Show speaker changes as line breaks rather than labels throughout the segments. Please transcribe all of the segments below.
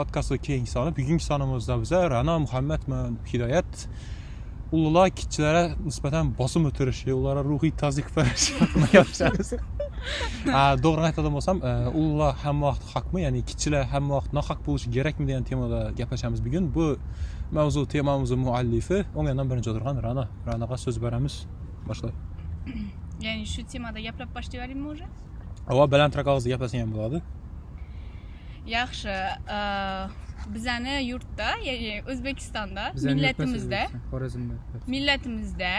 Podkasti keyingi soni. Bugungi sonimizda biza Ra'no, Muhammad bilan Hidoyat ulug'lar kichiklarga nisbatan bosim o'tirishi, ularga ruhiy tazyiq berishi haqida gaplashamiz. To'g'rini aytadigan bo'lsam, ulug'lar hamma vaqt haqmi, ya'ni kichiklar hamma vaqt nohaq bo'lishi kerakmi degan temada gaplashamiz bugun. Bu mavzu temamizni muallifi o'ng yondan birinchi o'tirgan Ra'no. Ra'noga so'z beramiz. Boshla.
Ya'ni shu temada gaplab boshlayveraymi уже?
Ava, balandroq ovozda gaplasang ham bo'ladi.
Yaxshi. Bizani yurtda, ya'ni O'zbekistonda,
Bizani
millatimizda,
yurtmas, Xorazmda.
Millatimizda,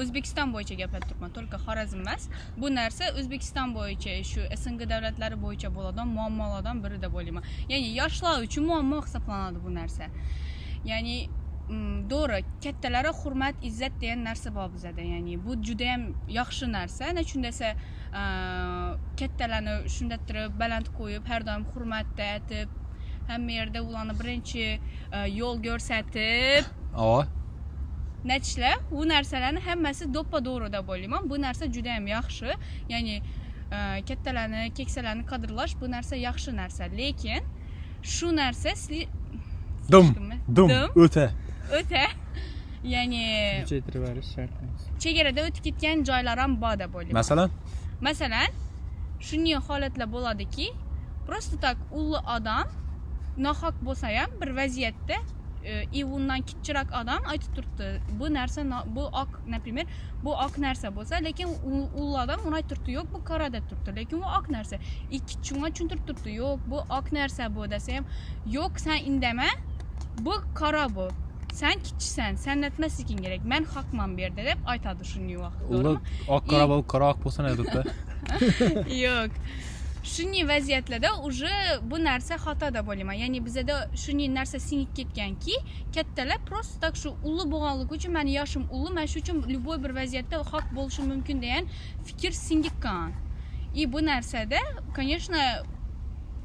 O'zbekiston bo'yicha gaplab turibman, только Xorazm emas. Bu narsa O'zbekiston bo'yicha, shu СНГ davlatlari bo'yicha bo'ladigan muammolardan biri deb o'ylayman. Ya'ni yoshlar uchun muammo hisoblanadi bu narsa. Ya'ni to'g'ri, kattalara hurmat, izzat degan narsa bor bizada. Ya'ni bu juda ham yaxshi narsa. Nechun desa, kattalarni shunday turib baland qo'yib, har doim hurmatda aytib, hamma yerda ularni birinchi yo'l ko'rsatib natishlar, bu narsalarni hammasi to'ppa to'g'ri deb o'ylayman. Bu narsa juda ham yaxshi. Ya'ni kattalarni, keksalarni qadrlash, bu narsa yaxshi narsa. Lekin shu narsa
Dum.
Слишком mi?
Dum.
Dum.
O'ta.
O'ta, ya'ni
Kuchaytirib berish shart emas.
Chegarada o'tib ketgan joylar ham bor deb o'ylayman.
Masalan?
Masalan, shunday holatlar bo'ladiki, просто так ulug' odam nohaq bo'lsa ham bir vaziyatda и undan kichikroq odam aytib turibdi, bu narsa bu oq, например, bu oq narsa bo'lsa, lekin ulug' odam uni aytib turibdi, yo'q, bu qora deb turibdi, lekin u oq narsa. И kichik unga tushuntirib turibdi, yo'q, bu oq narsa bu desa ham, yo'q, san indama, bu qora, bu san kichiksan, san aytmasliging kerak, man haqman bu yerda deb aytadi shunday vaqt,
Ulug'
to'g'rimi?
Oq qora bo'lib, qora oq bo'lsa, nima turibdi?
Yo'q, shunday vaziyatlarda уже bu narsa xato deb o'ylayman. Ya'ni bizada shunday narsa singib ketganki, kattalar просто так shu ulug' bo'lganligi uchun, mani yoshim ulug', man shu uchun любой bir vaziyatda haq bo'lishim mumkin degan fikr singib qolgan. И bu narsada, конечно,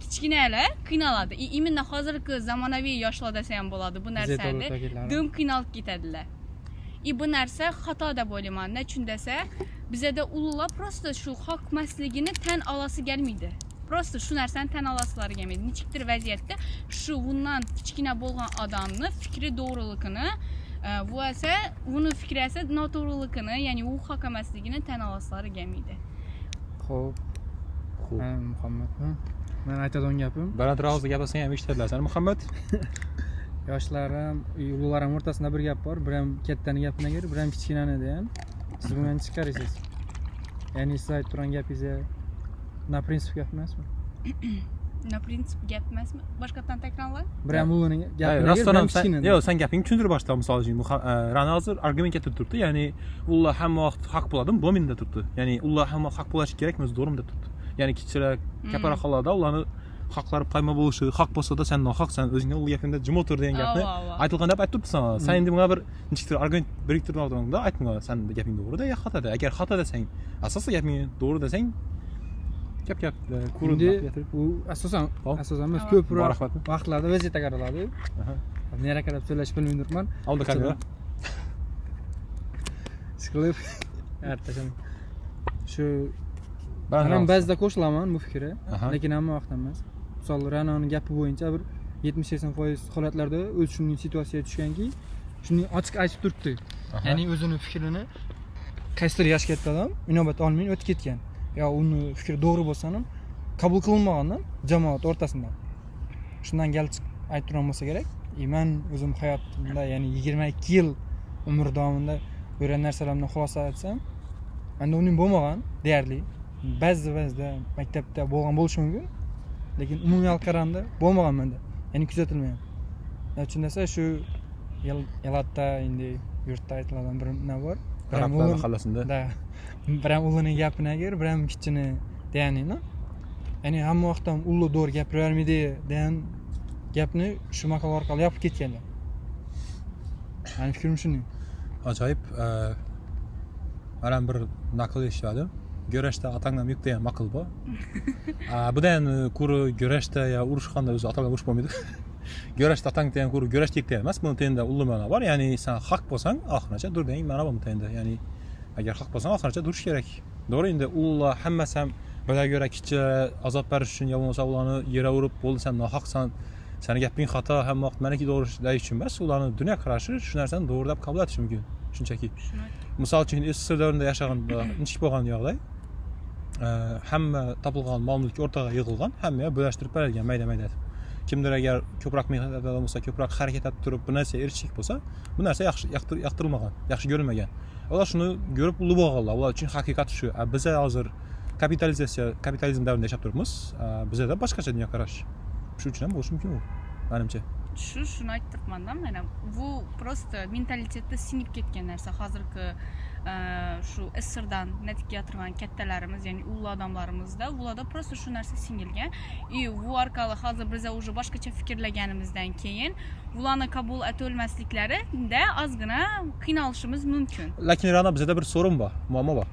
kichkinalar qiynaladi. И именно hozirgi zamonaviy yoshlar desa ham bo'ladi, bu narsada dim qiynalib ketadilar. И bu narsa xato deb o'ylayman. Nechun desa, bizada ulug'lar просто shu haqmasligini tan olasi kelmaydi, просто shu narsani tan olasilari kelmaydi. Nechikdir vaziyatda shu undan kichkina bo'lgan odamni fikri to'g'riligini, bu esa uni fikri esa noto'g'riligini, ya'ni u haq emasligini tan olasilari kelmaydi.
Xo'p.
Xo'p.
Ha, Muhammad. Ha. Men aytadigan gapim,
Balandroq ovozda gapirsang ham eshitadilar sani, Muhammad.
Yoshlar ham, ulug'lar ham o'rtasida bir gap bor. Bir ham kattani gapini gir, bir ham kichkinani degan. Siz bundan chiqarasiz. Ya'ni siz aytib turgan gapingizga на принцип gap emasmi?
На принцип gap emasmi? Boshqatdan takrorla.
Bir ham ulug'ning gapini gir, bir
Rostdan
ham
ham sen,
kichkinani.
yo'q, sen gapingni tushuntirib boshla. Misol uchun, Ra'no hozir argument keltirib turibdi, ya'ni ular hamma vaqt haq bo'ladimi, bo'lmaydi deb turibdi. Ya'ni ular hamma haq bo'lishi kerakmi o'zi, to'g'rimi deb turibdi. Ya'ni kichiklar ko'proq hollarda ularni haqlari poymol bo'lishi, haq bo'lsa-da, sen nohaqsan, o'zingni ulug' gapingda jim o'tir degan gapni
Ava, ava.
aytilgan deb aytib turibsan. Sen endi bunga bir nechikdir argument biriktirib oldingda, ayt bunga, sen gaping to'g'rida yo xatoda. Agar xato desang, asosan gaping to'g'ri desang, gap gap ko'rinib
Endi u asosan
Hop.
asosan emas,
Ava.
ko'proq
Rahmatmi?
vaqtlarda vaziyatga qaraladi. Nera qarab so'zlash bilmay turibman.
Oldi kamera.
Siqilib ertasam. Shu men ham ba'zida qo'shilaman bu fikrga, lekin hamma vaqt emas. Misol, Ra'noni gapi bo'yicha bir 70-80% holatlarda o'zi shunday situatsiyaga tushganki, shuni ochiq aytib turibdi. Ya'ni o'zini fikrini qaysidir yosh katta odam inobatga olmay o'tib ketgan. Yo uni fikri to'g'ri bo'lsa ham qabul qilinmagandan jamoat o'rtasida. Shundan kelib chiqib aytib turgan bo'lsa kerak. И man o'zim hayotimda, ya'ni 22 yil umr davomida ko'rgan narsalarimdan xulosa aytsam, manda uning bo'lmagan deyarli. Ba'zi ba'zida maktabda bo'lgan bo'lishi mumkin, lekin umumiy olib qaraganda bo'lmagan menda, ya'ni kuzatilmagan. Nechun desa, shu elatda, endi yurtda aytiladigan bir nima bor. Bir ham
Arablar mahallasida.
Да, bir ham ulug'ning gapini agar, bir ham kichini degani, ya'ni hamma vaqt ham ulug' to'g'ri gapiravermaydi degan gapni shu maqol orqali yopib ketganlar. Mani fikrim shunday.
Ajoyib. Man ham bir naql eshitdim, "Kurashda otangdan yuk" degan maqol bor. Bu degan kuri kurashda yo urushganda o'zi ota bilan urush bo'lmaydi. Kurashda otang degan kuri kurashda yuk degan emas, buni tenda ulug' ma'no bor. Ya'ni san haq bo'lsang, oxirigacha dur degan ma'no bor bu tenda. Ya'ni agar haq bo'lsang, oxirigacha turish kerak. To'g'ri, endi ulug'lar hammasi ham birga ko'ra kichik azob berish uchun yo bo'lmasa ularni yerga urib, bo'ldi, san nohaqsan. Sani gaping xato, hamma vaqt maniki to'g'ri deyish uchun emas, ularni dunyo qarashi shu narsani to'g'ri deb qabul etishi mumkin shunchaki. Misol uchun, SSSR davrida yashaganda nechik bo'lgan yoqday, hamma topilgan mol mulk o'rtaga yig'ilgan, hammaga bo'lashtirib berilgan mayda mayda etib. Kimdir agar ko'proq mehnat etadigan bo'lsa, ko'proq harakat etib turib bir narsaga erishishlik bo'lsa, bu narsa yaxshi yoqtirilmagan, yaxshi ko'rilmagan. Ular shuni ko'rib ulug' bo'lganlar, ular uchun haqiqat shu. Biza hozir kapitalizatsiya, kapitalizm davrida yashab turibmiz, bizada boshqacha dunyoqarash, shu uchun ham bo'lishi mumkin u, manimcha.
Shuni aytib turibmanda men ham, bu просто mentalitetda singib ketgan narsa. Hozirgi shu SSSRdan natija turgan kattalarimiz, ya'ni ulug' odamlarimizda, ularda просто shu narsa singilgan. И bu orqali hozir biza уже boshqacha fikrlaganimizdan keyin ularni qabul etolmasliklarida ozgina qiynalishimiz mumkin.
Lekin Ra'no, bizada bir sorun bor, muammo bor.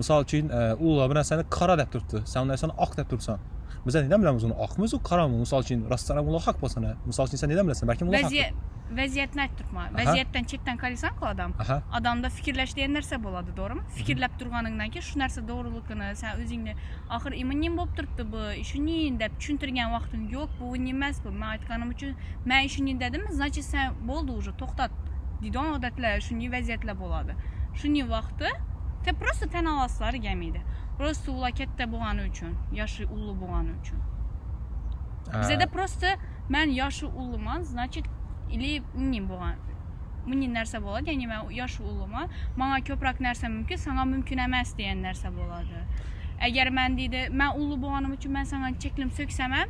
Misol uchun, ular bir narsani qora deb turibdi, sen u narsani oq deb turibsan. Biz neden bilamiz uni oqmi, u qorami? Misol uchun, rostdan ham ular haq bo'lsa, misol uchun, sen neden bilasan, balkim ular haqdir.
Vaziyatni aytib turibman. Vaziyatdan chetdan qaraysan-ku, odam odamda fikrlash degan narsa bo'ladi, to'g'rimi? Fikrlab turganingdan keyin shu narsa to'g'riligini sen o'zingni axir nima bo'lib turibdi bu, shuning deb tushuntirgan vaqting yo'q, bu emas, bu man aytganim uchun man shuning dedimmi, значит, sen bo'ldi, уже to'xtat deydigan odatlar, shunday vaziyatlar bo'ladi. Shuning vaqti te просто tan olaslari kelmaydi, просто ular katta bo'lgani uchun, yoshi ulug' bo'lgani uchun. Bizada просто man yoshi ulug'man, значит, или uning bo'lgan buning narsa bo'ladi, ya'ni man yoshi ulug'man, manga ko'proq narsa mumkin, sanga mumkin emas degan narsa bo'ladi. Agar man deydi, man ulug' bo'lganim uchun man sanga cheklim so'ksam ham,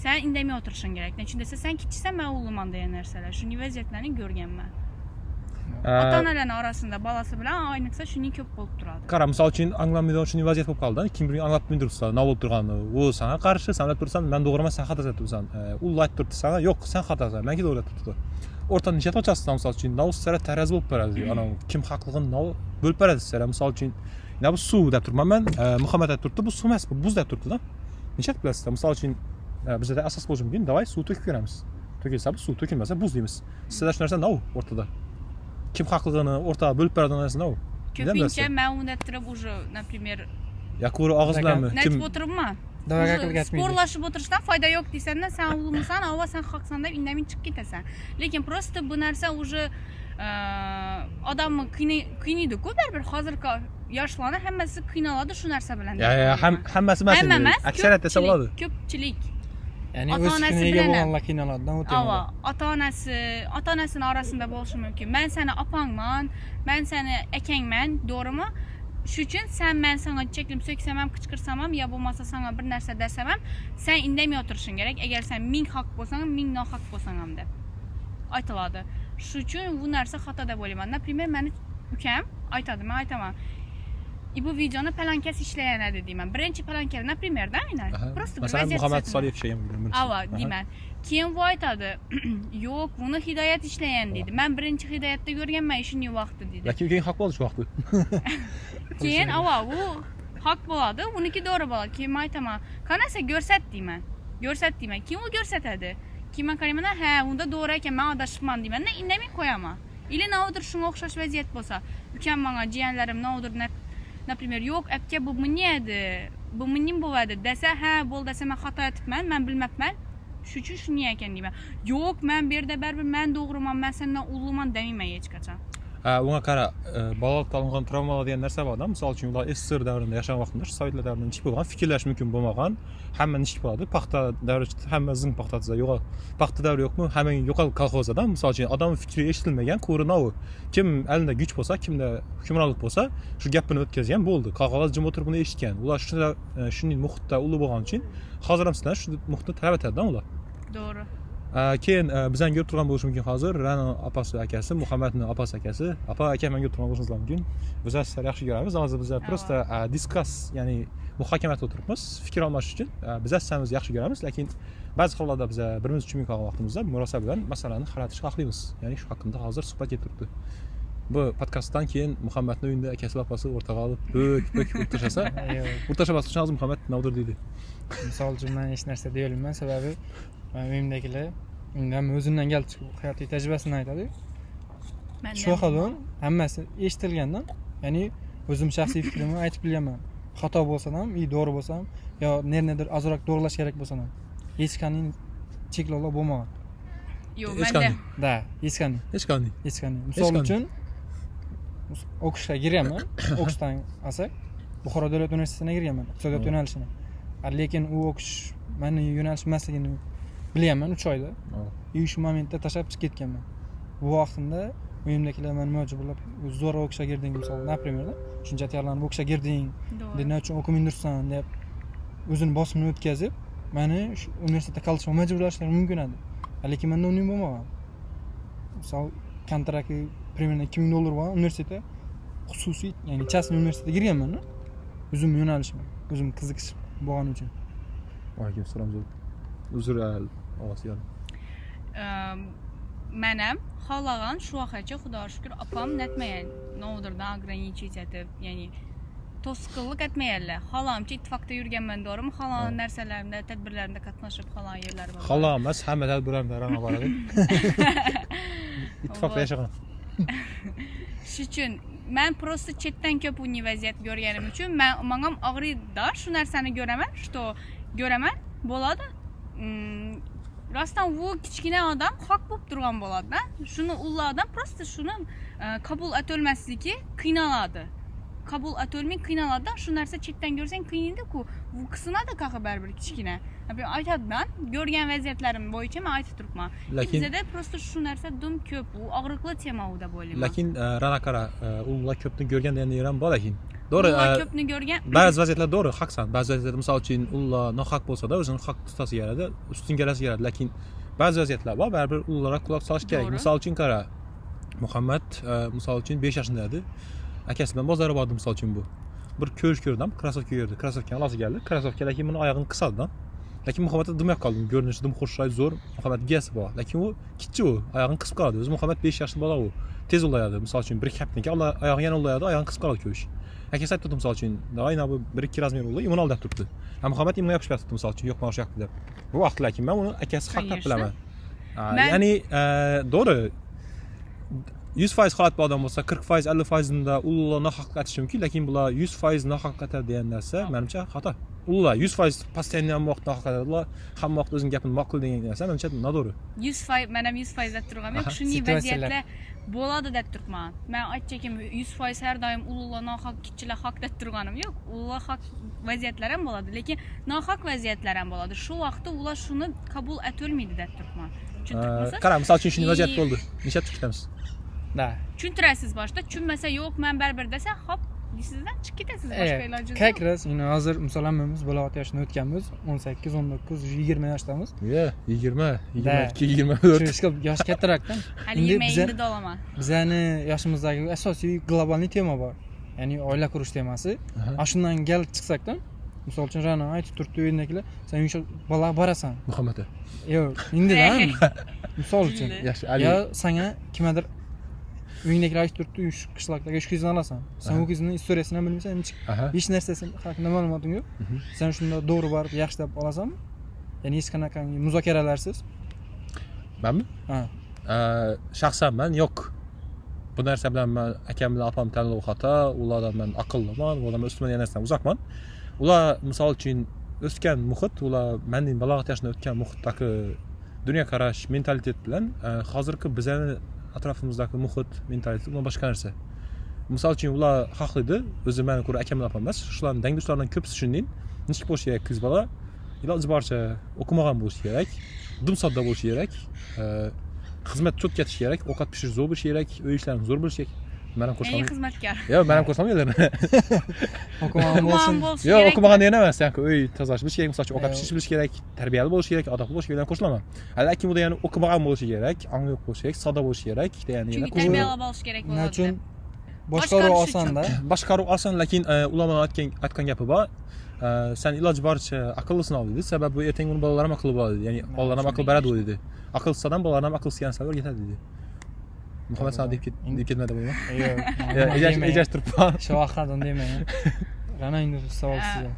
sen indamay o'tirishing kerak, nechun desa, sen kichiksan, man ulug'man degan narsalar. Shunday vaziyatlarni ko'rganman ota onalarni orasida, bolasi bilan, ayniqsa shuning ko'p bo'lib turadi.
Qara, misol uchun, anglamaydigan shunday vaziyat bo'lib qoldi, kim birini anglab turibsan, nima bo'lib turganini. U sanga qarshi, san bilib turibsan, man to'g'ri emas, san xato deb turibsan. U aytib turibdi sanga, yo'q, san xatosan, maniki to'g'ri deb turibdi. O'rtada necha tochasiz? Misol uchun, nav sizlarga tarozi bo'lib beradi, anavi kim haqligini nav bo'lib beradi sizlarga. Misol uchun, bu suv deb turibman man, Muhammad aytib turibdi, bu suv emas, bu buz deb turibdida. Necha bilasizlar? Misol uchun, bizada asos bo'lishi mumkin, давай suv to'kib ko'ramiz, to'kilsa bu suv, to'kilmasa buz deymiz. Sizlarda shu narsa nav o'rtada kim haqligini o'rtaga bo'lib beradigan narsa nav.
Ko'pincha man unda turib уже, например,
Yakuri og'iz bilanmi kim
aytib o'tiribman.
Da'voga
Уже
qilgatmaydi.
Спор lashib o'tirishdan foyda yo'q deysanda, san ulug'misan, ava, san haqsan deb indamay chiqib ketasan. Lekin просто bu narsa уже odamni qiynaydi-ku baribir. Hozirgi yoshlarni hammasi qiynaladi shu narsa bilan deb
Ya, ham
o'ylayman.
Hammasi emas
Hamma
endi.
emas,
Aksariyat desa bo'ladi.
Ko'pchilik.
Ya'ni
Ota
o'z
onasi
fikriga ega
bilan ham.
bo'lganlar qiynaladi u
Ava,
temada.
Ota onasini orasida bo'lishi mumkin. Man sani opangman, man sani akangman, to'g'rimi? Shu uchun san, man sanga cheklim so'ksam ham, qichqirsam ham, yo bo'lmasa sanga bir narsa desam ham, sen indamay o'tirishing kerak, agar sen ming haq bo'lsang ham, ming nohaq bo'lsang ham deb aytiladi. Shu uchun bu narsa xato deb o'ylayman. Например, mani ukam aytadi, man aytaman, и bu videoni palonkas ishlagan edi deyman, birinchi palonka, например, да, aynan. Просто bir
Masalan,
vaziyat
Muhammad
tuzatiladi.
Soliyev ishlagan birinchisi.
Ava, deyman. Keyin bu aytadi, yo'q, buni Hidoyat ishlagan deydi, man birinchi Hidoyatda ko'rganman shunday vaqti deydi.
Lekin ukang haq bo'ldi shu vaqtda.
Keyin ava, u haq bo'ladi, uniki to'g'ri bo'ladi. Keyin man aytaman, qanasa, ko'rsat deyman, ko'rsat deyman. Keyin u ko'rsatadi. Keyin man qarayman, ha, unda to'g'ri ekan, man adashibman deymanda, indamay qo'yaman. Или nodir shunga o'xshash vaziyat bo'lsa, ukam manga, jiyanlarim nodir, например, yo'q, aka, bu bunga edi, bu buning bo'ladi desa, ha, bo'ldi desa, man xato aytibman, man bilmabman, shu uchun shunday ekan deyman. Yo'q, man bu yerda baribir man to'g'riman, man sendan ulug'man demayman hech qachon.
Ha, unga qara, bolalikda olingan travmalar degan narsa bor-da. Misol uchun, ular SSSR davrida yashagan vaqtida, shu sovetlar davrida nechik bo'lgan, fikrlash mumkin bo'lmagan. Hamma nechik bo'ladi? Paxta davri chiqdi, hamma zing paxta tuzar, yo'qol. Paxta davri yo'qmi? Hamma yo'qol kolxozda. Misol uchun, odam fikri eshitilmagan, ko'rinavi. Kim elida kuch bo'lsa, kimda hukmronlik bo'lsa, shu gapini o'tkazgan bo'ldi. Qolganlar jim o'tirib buni eshitgan. Ular shu shunday muhitda ulug' bo'lgani uchun hozir ham sizlar shu muhitni talab etadi ular.
To'g'ri.
Keyin bizani ko'rib turgan bo'lishi mumkin hozir Ra'no opasi, akasi, Muhammadni opasi, akasi, opa, aka, mani ko'rib turgan bo'lishingizlar mumkin. Biz sizlarni yaxshi ko'ramiz. Hozir biz просто discuss, ya'ni muhokama qilib o'tiribmiz, fikr almashish uchun. Biz sizlarni yaxshi ko'ramiz, lekin ba'zi hollarda biz birimiz tushunmay qolgan vaqtimizda murosa bilan masalani hal etishni xohlaymiz. Ya'ni shu haqida hozir suhbat ketib turibdi. Bu podkastdan keyin Muhammadni uyida akasi va opasi o'rtaga olib bök bök urib tashlasa,
Yo'q.
urib tashlamas uchun hozir Muhammad nimadir deydi.
Misol uchun, man hech narsa deya olmayman, sababi man uyimdagilar undan o'zimdan kelib chiqib hayotiy tajribasini aytadi.
Menda
Shu xildan hammasi eshitilgandan, ya'ni o'zim shaxsiy fikrimni aytib bilganman. Xato bo'lsa ham и to'g'ri bo'lsa ham, yo nedir ozroq to'g'irlash kerak bo'lsa ham, hech qanday cheklovlar bo'lmagan.
Yo'q,
Hech
menda
qanday.
Да, hech qanday.
Hech qanday.
Hech qanday. Misol
qanday.
uchun o'qishga kirganman, o'qishdan olsak, Buxoro davlat universitetiga kirganman, iqtisodiyot yo'nalishini. Lekin u o'qish mani yo'nalishim emasligini bilyapman 3 oyda. И shu momentda tashlab chiqib ketganman. Bu vaqtimda uyimdagilar meni majburlab, zo'r o'qishga kirding, misol, например, shuncha tayyorlanib o'qishga kirding, nima uchun o'qimay tursan deb o'zini bosimini o'tkazib, mani shu universitetda qolishga majburlashlari mumkin edi. Lekin menda uning bo'lmagan. Misol, kontrakti примерно $2000 bo'lgan universitetda, xususiy, ya'ni частный universitetga kirganman, o'zim yo'nalishim, o'zim qiziqish bo'lgani uchun.
Alaykum assalom. Uzr, ovoz yo'q.
Man ham xohlagan shu vaqtgacha, xudoga shukur, opam netmagan nodirdan ограничить etib, ya'ni to'sqinlik etmaganlar. Xolamcha ittifoqda yurganman, to'g'rimi? Xolam narsalarimda, tadbirlarimda qatnashib, xolam yerlarimda.
Xola emas, hamma tadbirlarda Ra'no boradi. Ittifoqda yashagan.
Shu uchun man просто chetdan ko'p uning vaziyat ko'rganim uchun man manga ham og'riydi shu narsani ko'raman, что ko'raman bo'ladi. Rostdan u kichkina odam haq bo'lib turgan bo'ladi-da. Shuni ulug' odam просто shuni qabul etolmasligi qiynaladi. Qabul etolmay qiynaladi. Shu narsa chetdan ko'rsang qiynaydi-ku. Bu qisinadi qaqi baribir kichkina. Например, aytadidan ko'rgan vaziyatlarim bo'yicha man aytib turibman.
Lekin
Bizada просто shu narsa dum ko'p. U og'riqli tema u deb o'ylayman.
Lekin Ra'no qara, ulug'lar ko'pni ko'rgan degan yer ham bor lekin. To'g'ri,
Ulug'lar ko'pni ko'rgan.
Ba'zi vaziyatlar to'g'ri, haqsan. Ba'zi vaziyatlarda misol uchun ulug'lar nohaq bo'lsa-da o'zini haq tutasi keladi, ustun kelasi keladi. Lekin ba'zi vaziyatlar bor, baribir ulug'larga quloq solish kerak.
To'g'ri.
Misol uchun qara, Muhammad misol uchun 5 yoshida edi. Akasi bilan bozorga bordi misol uchun bu. Bir ko'rish ko'rdim, krossovka ko'rdi. Krossovkani olasi keldi. Krossovka lekin buni oyog'ini qisadi. Lekin Muhammadda dim yoq qoldi. Ko'rinishi dim xushroy, zo'r. Muhammad giyasi bor. Lekin u kichik u, oyog'ini qisib qoladi. O'zi Muhammad 5 yoshli bola u. Tez ulayadi. Misol uchun bir haftadan keyin oyog'ini yana ulayadi, oyog'ini qisib qoladi ko'rish. Akasi aytdi misol uchun, "Давай, bu 1-2 размер uli, imon ol" deb turibdi. Ha, Muhammad imga yopishib yotibdi misol uchun, yo'q, mana shu yoqda deb. Bu vaqt lekin men uni akasi haq deb
Конечно.
bilaman. Ya'ni, to'g'ri 100% holat bir odam bo'lsa, 40%, 50%ida ulug'lar nohaq aytishi mumkin, lekin bular 100% nohaq aytadi degan narsa menimcha xato. Ulug'lar 100% постоянно hamma vaqt nohaq aytadi, ular hamma vaqt o'zining gapini ma'qul degan narsa menimcha noto'g'ri.
100%, man ham 100% deb turganim yo'q. Shunday
Situatsiyalar.
vaziyatlar bo'ladi deb turibman. Man aytchakim 100% har doim ulug'lar nohaq, kichiklar haq deb turganim yo'q. Ulug'lar haq vaziyatlar ham bo'ladi, lekin nohaq vaziyatlar ham bo'ladi. Shu vaqtda ular shuni qabul etolmaydi deb turibman. Tushuntiribmisiz?
Qara, misol uchun shunday vaziyat bo'ldi. Nechta chiqib ketamiz?
Да.
Tushuntirasiz boshida, tushunmasa yo'q, man baribir desa, hop deysizdan chiqib ketasiz, boshqa ilojingiz
Как
yo'q.
раз endi hozir misol hammamiz balog'at yoshini o'tganmiz, 18, 19, 20 yoshdamiz.
Ye, 20,
Да.
22, 24.
Shu ishga yosh kattaroqdan.
Hali
Endi
20 endi dolaman.
Bizani yoshimizdagi asosiy глобальный tema bor, ya'ni oila qurish temasi. Ana shundan kelib chiqsakdan, misol uchun Ra'no aytib turibdi, uydagilar sen o'sha bola borasan.
Muhammad.
Yo'q, indidan misol uchun.
Yaxshi, Ali.
Yo sanga kimdir uyingdagilar aytib turibdi, shu qishloqdagi shu qizni olasan. Sen u qizni istoriyasini ham bilmaysan, hech hech narsasi haqida ma'lumoting yo'q. Sen shunda to'g'ri borib yaxshilab olasanmi? Ya'ni hech qanaqangi muzokaralarsiz.
Manmi?
Ha.
Shaxsan man yo'q. Bu narsa bilan man akam bilan opam tanlov xato, ulardan man aqlliman, ulardan ustman degan narsadan uzoqman. Ular misol uchun o'sgan muhit, ular mening balog'at yoshida o'tgan muhitdagi dunyoqarash, mentalitet bilan hozirgi bizani atrofimizdagi muhit, mentalitet umuman boshqa narsa. Misol uchun ular xohlaydi, o'zi mani ko'ra akam bilan opam emas, shularning dangdushlaridan ko'pisi shunday. Nechuk bo'lishi kerak qiz bola? Iloji boricha o'qimagan bo'lishi kerak, dim sodda bo'lishi kerak, xizmat cho'tga ketish kerak, ovqat pishirish zo'r bo'lishi kerak, uy ishlarini zo'r bo'lishi kerak. Man ham
Ya'ni
qo'shilaman.
xizmatkor.
Yo'q, man ham qo'shilmayman.
O'qimagan bo'lsin.
O'qimagan bo'lishi
Yo'q,
kerak.
o'qimagan degani emas, ya'ni uy tozalash bilish kerak, misol uchun ovqat
Yo'q.
pishirish bilish kerak, tarbiyali bo'lishi kerak, odobli bo'lishi kerak, qo'shilaman. Lekin bu degani o'qimagan bo'lishi kerak, angi yo'q bo'lishi kerak, sodda bo'lishi kerak degani yana
Chunki
qo'shilaman.
tarbiyalab olish kerak
Nima
bo'ladi.
uchun boshqaruv
Boshqarish uchun.
osonda.
Boshqaruv oson, lekin ulamoni aytgan gapi bor. Sen iloji boricha aqllisini ol dedi. Sababi bu ertaga uni bolalar ham aqlli bo'ladi dedi. Ya'ni bolalar ham aql beradi u dedi. Aqlsiz odam bolalar ham aqlsiz narsalar o'rgatadi dedi. Muhammad sana deb deb ketmadi bu.
Yo'q.
Ejashtirib turibman.
Shu vaqtdan demagan. Ra'no, endi savol sizga.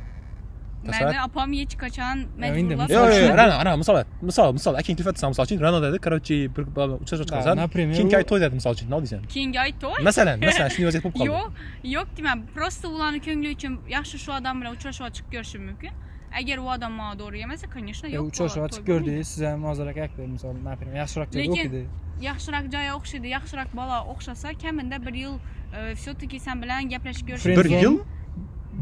Mani opam hech qachon
endi
majburlab.
Yo'q, yo'q, Ra'no, Ra'no, misol, misol, misol, akang telefon etsa, misol uchun, Ra'no dedi, короче, bir bola uchrashib chiqasan.
Например,
Keyingi oy to'y dedi, misol uchun, nima deysan?
Keyingi oy to'y.
Masalan, masalan, shunday vaziyat bo'lib qoldi.
Yo'q, yo'q deyman. Просто ularni ko'ngli uchun yaxshi shu odam bilan uchrashib chiqib ko'rishim mumkin. Agar u odam menga to'g'ri kelmasa, конечно, yo'q.
Uchrashuv
bo'ladi,
chiqib
to'y bo'lmaydi.
ko'rdingiz, siz ham ozroq aytdi, misol, например, yaxshiroq joyda
Lekin-
o'qidi.
Yaxshiroq joyi o'xshaydi, yaxshiroq bola o'xshasa, kamida bir yil все-таки sen bilan gaplashib ko'rish.
Friend
Bir yil?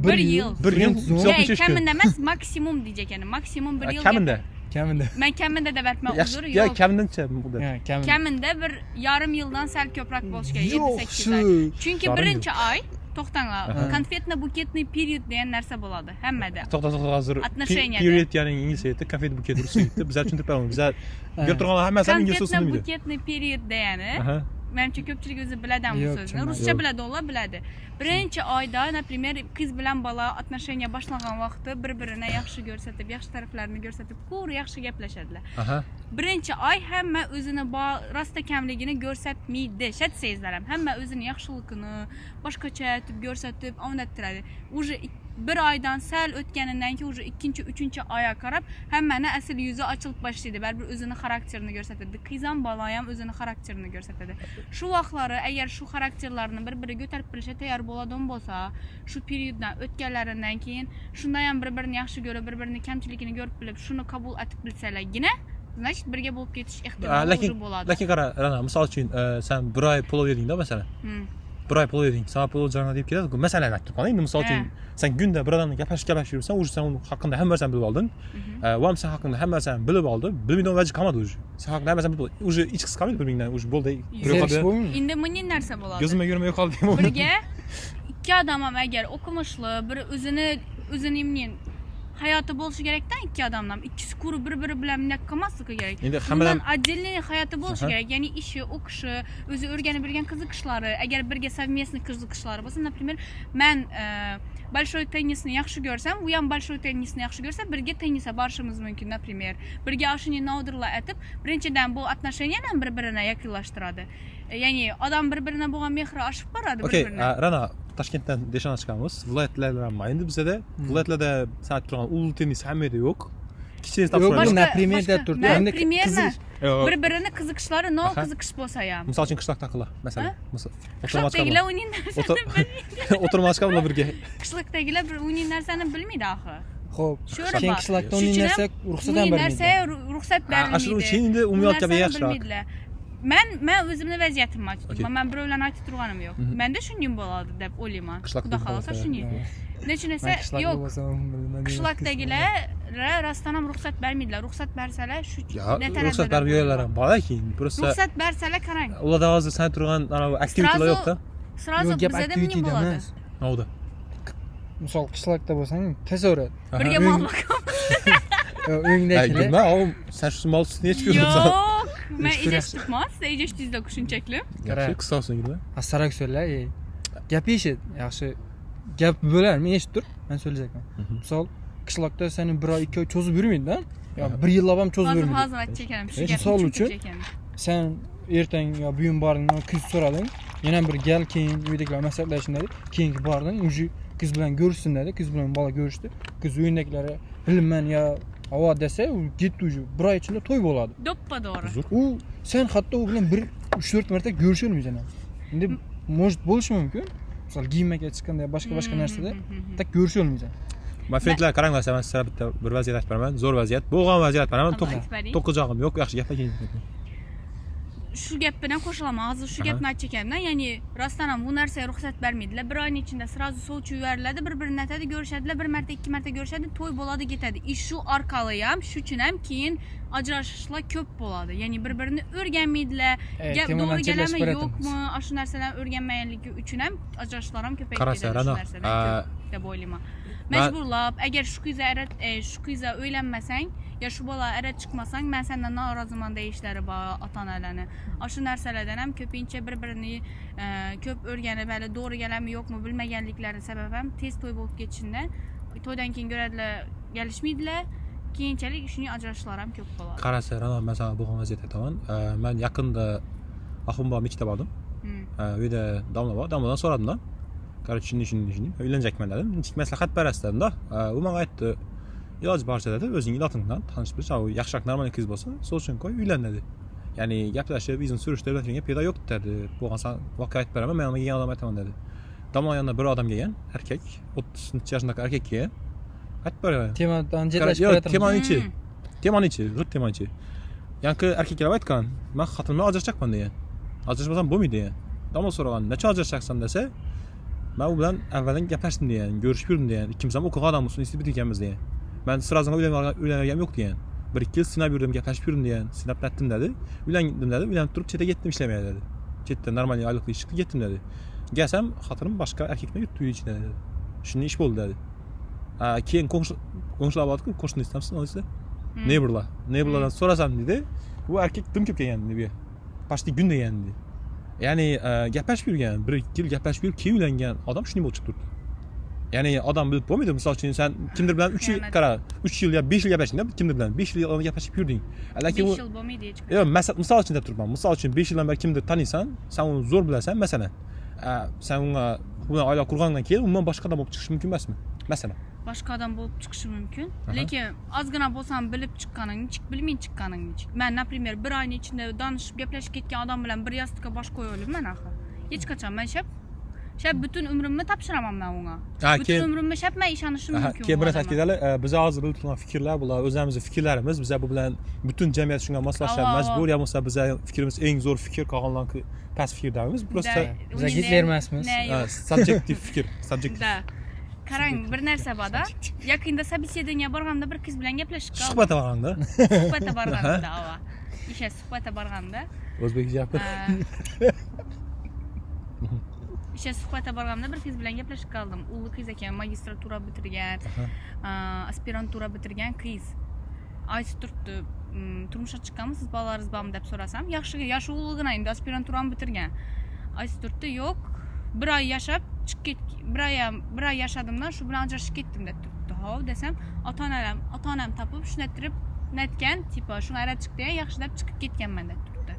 Bir yil.
Bir yil?
Friend zone?
Yo'q,
Yo'q,
necha kun?
Kamida emas, maksimum deyjak ekan. Maksimum bir yil.
Kamida.
Kamida.
Man kamida deb aytman,
Yaxshi,
uzr,
ya
yo'q.
kamidancha muddat?
Ha, kamida.
Kamida bir yarim yildan sal ko'proq bo'lishi kerak,
Yo'q,
7-8 oy.
shu.
Chunki
Yarim
birinchi oy, to'xtanglar,
Aha.
конфетно-букетный период degan narsa bo'ladi hammada.
To'xta, to'xta, hozir.
Отношения da.
Period ya'ni inglizcha aytdi, конфет букет ruscha aytdi. Bizlar tushuntirib beramiz. Bizlar ko'rib turganlar hammasi ham ingliz so'zini bilmaydi.
Конфетно-букетный период degani, manimcha, ko'pchilik o'zi biladi ham bu
Yo'q,
so'zni.
tushunmadim.
Ruscha
Yo'q.
biladi, ular biladi. Birinchi oyda, например, qiz bilan bola отношения boshlangan vaqti bir birini yaxshi ko'rsatib, yaxshi taraflarini ko'rsatib, ko'p yaxshi gaplashadilar. Birinchi oy hamma o'zini rosta kamligini ko'rsatmaydi. Ishlatsangizlar ham, hamma o'zini yaxshiligini boshqacha etib ko'rsatib o'ynattiradi. Уже bir oydan sal o'tganidan keyin, уже ikkinchi, uchinchi oyga qarab hammani asl yuzi ochilib boshlaydi. Baribir o'zini xarakterini ko'rsatadi. Qiz ham, bola ham o'zini xarakterini ko'rsatadi. Shu vaqtlari agar shu xarakterlarni bir biriga ko'tarib bilishga tayyor bo'ladigan bo'lsa, shu perioddan o'tganlaridan keyin shunda ham bir birini yaxshi ko'rib, bir birini kamchiligini ko'rib bilib, shuni qabul etib bilsalargina, значит, birga bo'lib ketish ehtimoli
Lekin
уже bo'ladi.
Lekin qara, Rana, misol uchun, sen bir oy plov yedingda, masalan. Bir oy plov yeding, sana plov jarana deb keladi. Masalan, aytib turman endi, misol uchun, sen kunda bir odamni gaplashib gaplashib yursan, уже sen uni haqida hamma narsani bilib olding. U ham sen haqida hamma narsani bilib oldi. Bilmaydigan vaji qolmadi уже. Sen haqida hamma narsani bilib oldi. Уже ichqisi qolmaydi bir-biringdan, уже bo'ldi.
Zerikish bo'lmaymi?
Endi buning narsa bo'ladi.
Ko'zimga ko'rmay qoldi.
Birga ikki odam ham agar o'qimishli, bir o'zini imnin hayoti bo'lishi kerakda, ikki odamdan ikkisi ko'rib bir biri bilan bunday qilmasligi kerak.
Endi
Bundan
hammadan
отдельный hayoti bo'lishi kerak, ya'ni ishi, o'qishi, o'zi o'rganib bilgan qiziqishlari. Agar birga совместный qiziqishlari bo'lsa, например, man большой tennisni yaxshi ko'rsam, u ham большой tennisni yaxshi ko'rsa, birga tennisga borishimiz mumkin, например, birga shuni nodirlar aytib. Birinchidan, bu отношения ni ham bir birini yaqinlashtiradi. Ya'ni odam bir birini bo'lgan mehri oshib boradi bir
Okey,
birini.
Rana, Toshkentdan Deshona chiqamiz. Viloyatlar bilan endi bizada viloyatlarda sen aytib turgan ul tennis hamma yerda yo'q. Kichik
Yo'q,
topshiradi.
bu например deb turibdi.
Man
Endi
примерно
qiziqish-
Yo'q.
bir birini qiziqishlari nov qiziqish bo'lsa ham.
Misol uchun, qishloqdagilar, masalan. Misol,
Qishloqdagilar uning narsani
O'tirmoqchi chiqamiz birga.
Qishloqdagilar bir uning narsani bilmaydi axir.
Xo'p,
Sho'ri
keyin
bor.
qishloqda
Shuning
uning
uchun
narsa
ham
ruxsat ham
uning
bermaydi.
narsaga ruxsat berilmaydi.
Shuning uchun endi
Bu
umumiy kabi
narsani
yaxshiroq.
bilmaydilar. Man o'zimni vaziyatimni aytib turibman. Man birovlarni aytib turganim yo'q. Menda shunday bo'ladi deb o'ylayman.
Qishloqda
Xudo xohlasa,
bo'ladi.
shunday. Nechun
Man
esa
qishloqda
yo'q.
bo'lsam, bilmadim.
Qishloqdagilar rostdan ham ruxsat bermaydilar. Ruxsat bersalar, shu
Ya,
ne tarafda
ruxsat
deb
berib yo'llar
o'ylayman.
ham bor, lekin просто
Ruxsat bersalar, qarang.
Ularda hozir sen turgan anavi aktivitylar yo'q-da.
Сразу
Yo'q, gap
bizada nima
activityda
bo'ladi?
emas.
Nima bo'ldi?
Misol, qishloqda bo'lsang, tasavvur.
Birga mol boqamiz.
Uyingdagilar
Nima, u sen shu mol sutini ichib yuribsan.
Yo'q, man
Eshitib
ijashtiribman, siz ijashdingizda shunchaki.
Yaxshi, qisqasin nima?
Astarak so'zla, ey. Gap eshit, yaxshi. Gap bo'lar, men eshitib tur, men so'zlayapman. Misol, qishloqda seni bir oy, 2 oy cho'zib yurmaydi-da. Yo, bir yillab ham cho'zib
Hozir
yurmaydi.
hozir aytib ekanman shu
Misol
gapni.
uchun,
Tushuntirib ekanman.
Sen ertang yo bugun bording, qiz so'rading, yana bir gal keyin uydagilar maslahatlashsin dedi. Keyingi bording, уже qiz bilan ko'rishsin dedi. Qiz bilan bola ko'rishdi. Qiz uyindagilari bilman yo avo desa, u ketdi, уже bir oy ichida to'y bo'ladi.
To'ppa to'g'ri.
Uzr.
U sen hatto u bilan bir 3-4 marta ko'risholmaysan ham. Endi может bo'lishi mumkin. Misol, giyimga chiqqanda boshqa boshqa narsada tak ko'risholmaysan.
Man friendlar, qaranglar, man sizlarga bitta bir vaziyat aytib beraman. Zo'r vaziyat. Bo'lgan vaziyat beraman.
Alloh aytib bering.
To'qijog'im yo'q, yaxshi gaplar keyin.
Shu gap bilan qo'shilaman. Hozir shu gapni aytib ekanman. Ya'ni rostdan ham bu narsaga ruxsat bermaydilar. Bir oyning ichida сразу sovchi yuboriladi, bir birini aytadi, ko'rishadilar, bir marta, ikki marta ko'rishadi, to'y bo'ladi, ketadi. И shu orqali ham, shu uchun ham keyin ajrashishlar ko'p bo'ladi. Ya'ni bir birini o'rganmaydilar. Gap
Temadan
to'g'ri
chetlashib
keladimi,
boryapmiz.
yo'qmi, shu narsalarni o'rganmaganligi uchun ham ajrashishlar ham ko'payib
Qarasa,
ketadi shu
Ra'no,
narsadan ko'p deb o'ylayman. Majburlab, agar shu qizga shu qizga uylanmasang yo shu bola era chiqmasang, man sendan noroziman deyishlari bor ota onalarni. Shu narsalardan ham ko'pincha bir birini ko'p o'rganib, hali to'g'ri keladimi, yo'qmi bilmaganliklari sabab ham tez to'y bo'lib ketishidan, to'ydan keyin ko'radilar, kelishmaydilar, keyinchalik shuning ajrashishlar ham ko'p bo'ladi.
Qarasa, Ra'no, man sana bo'lgan vaziyat aytaman. Man yaqinda Axunbob maktab oldim. U yerda domla bor. Domladan so'radimda. Короче, shunday, shunday, shunday. Uylanjakman dedim. Nechik maslahat berasiz dedimda. U menga aytdi. Iloji boricha dedi, o'zing ilotingdan tanishib bilish, u yaxshiroq normal qiz bo'lsa, sol qo'y, uylan dedi. Ya'ni gaplashib, izini surishtirib, degan paydo yo'q dedi. Bo'lgan san voqea aytib beraman, men kelgan odam aytaman dedi. Domla yonida bir odam kelgan, erkak, 30 yoshidagi erkak kelgan. Aytib beraman.
Temadan chetlashib
Yo'q,
kelatirmiz.
Temani ichi. Temani ichi, g'irt temani ichi. Yangi erkaklar aytgan, "Men xotinim bilan ajrashacakman" degan. Ajrashmasam bo'lmaydi degan. Domla so'ragan, "Necha ajrashacaksan?" desa, "Men u bilan avvaldan gaplashdim" degan, "Ko'rishib yurdim" degan. "Ikkimiz ham o'qigan odammiz, institut bitirganmiz" degan. "Men сразу uylanganim yo'q" degan. "Bir ikki yil sinab yurdim, gaplashib yurdim" degan. "Sinab netdim" dedi. "Uylandim" dedi. "Uylanib turib chetga ketdim ishlamaya" dedi. "Chetda normal oylikli ish chiqdi, ketdim" dedi. "Kelsam, xotinim boshqa erkak bilan yuribdi uy ichida" dedi. "Shunday ish bo'ldi" dedi. Keyin qo'shnilar bordiku, qo'shni eslamsiz, neighborlar. Neighborlardan so'rasam dedi, bu erkak dim kelib kelgan dedi bu yerga. Почти kun degan dedi. Ya'ni gaplashib yurgan, 1-2 yil gaplashib yurib keyin uylangan odam shunday bo'lib chiqib turibdi. Ya'ni odam bilib bo'lmaydi. Misol uchun, sen kimdir bilan 3 yil
Xiyonat.
qara, 3 yil yo 5 yil gaplashding kimdir bilan 5 yil gaplashib yurding. Lekin u
5 yil bo'lmaydi hech qachon.
Yo'q, masalan, misol uchun deb turibman. Misol uchun 5 yildan beri kimdir taniysan, sen uni zo'r bilasan, masalan. Sen unga bilan oila qurgandan keyin umuman boshqa odam bo'lib chiqishi mumkin emasmi? Masalan.
Boshqa odam bo'lib chiqishi mumkin. Lekin ozgina bo'lsa ham bilib chiqqaning nechuk, bilmay chiqqaning nechuk? Man, например, bir oyni ichida tanishib, gaplashib ketgan odam bilan bir yostiqqa bosh qo'ya olmayman axir. Hech qachon. Man shab butun umrimni topshiraman man unga.
Ha,
Butun
keyin
umrimni shab man ishonishim mumkin
keyin
u
bir
odamga.
ta'kidlali, biz hozir bilib turgan fikrlar bular o'zimizni fikrlarimiz. Biza bu bilan butun jamiyat shunga moslashga
Ava, ava.
majbur yo bo'lmasa biza fikrimiz eng zo'r fikr, qolganlarniki past fikr deymiz. Просто
Да,
Biza
uni
Gitler emasmiz.
Ne yo'q.
Subjektiv fikr, subjektiv.
Да. Qarang, bir narsa bor-da. Yaqinda собеседование borganda bir qiz bilan gaplashib qoldim.
Suhbat borganda.
Suhbatga borganda, ava. Isha suhbatga borganda.
O'zbekcha gapir.
Isha suhbatga borganda bir qiz bilan gaplashib qoldim. Uli qiz ekan, magistratura bitirgan, aspirantura bitirgan qiz. Aytib turibdi, "Turmushga chiqqanmisiz, bolalaringiz bormi?" deb so'rasam, yaxshi, yoshi ulug'ina endi, aspiranturani bitirgan. Aytib turibdi, "Yo'q, bir oy yashab chiqib ket, bir oy ham, bir oy yashadimdan shu bilan ajrashib ketdim" deb turibdi. Hov desam, ota onam topib shunattirib netgan, типа shunga ayra chiqdi, yaxshi deb chiqib ketganman deb turibdi.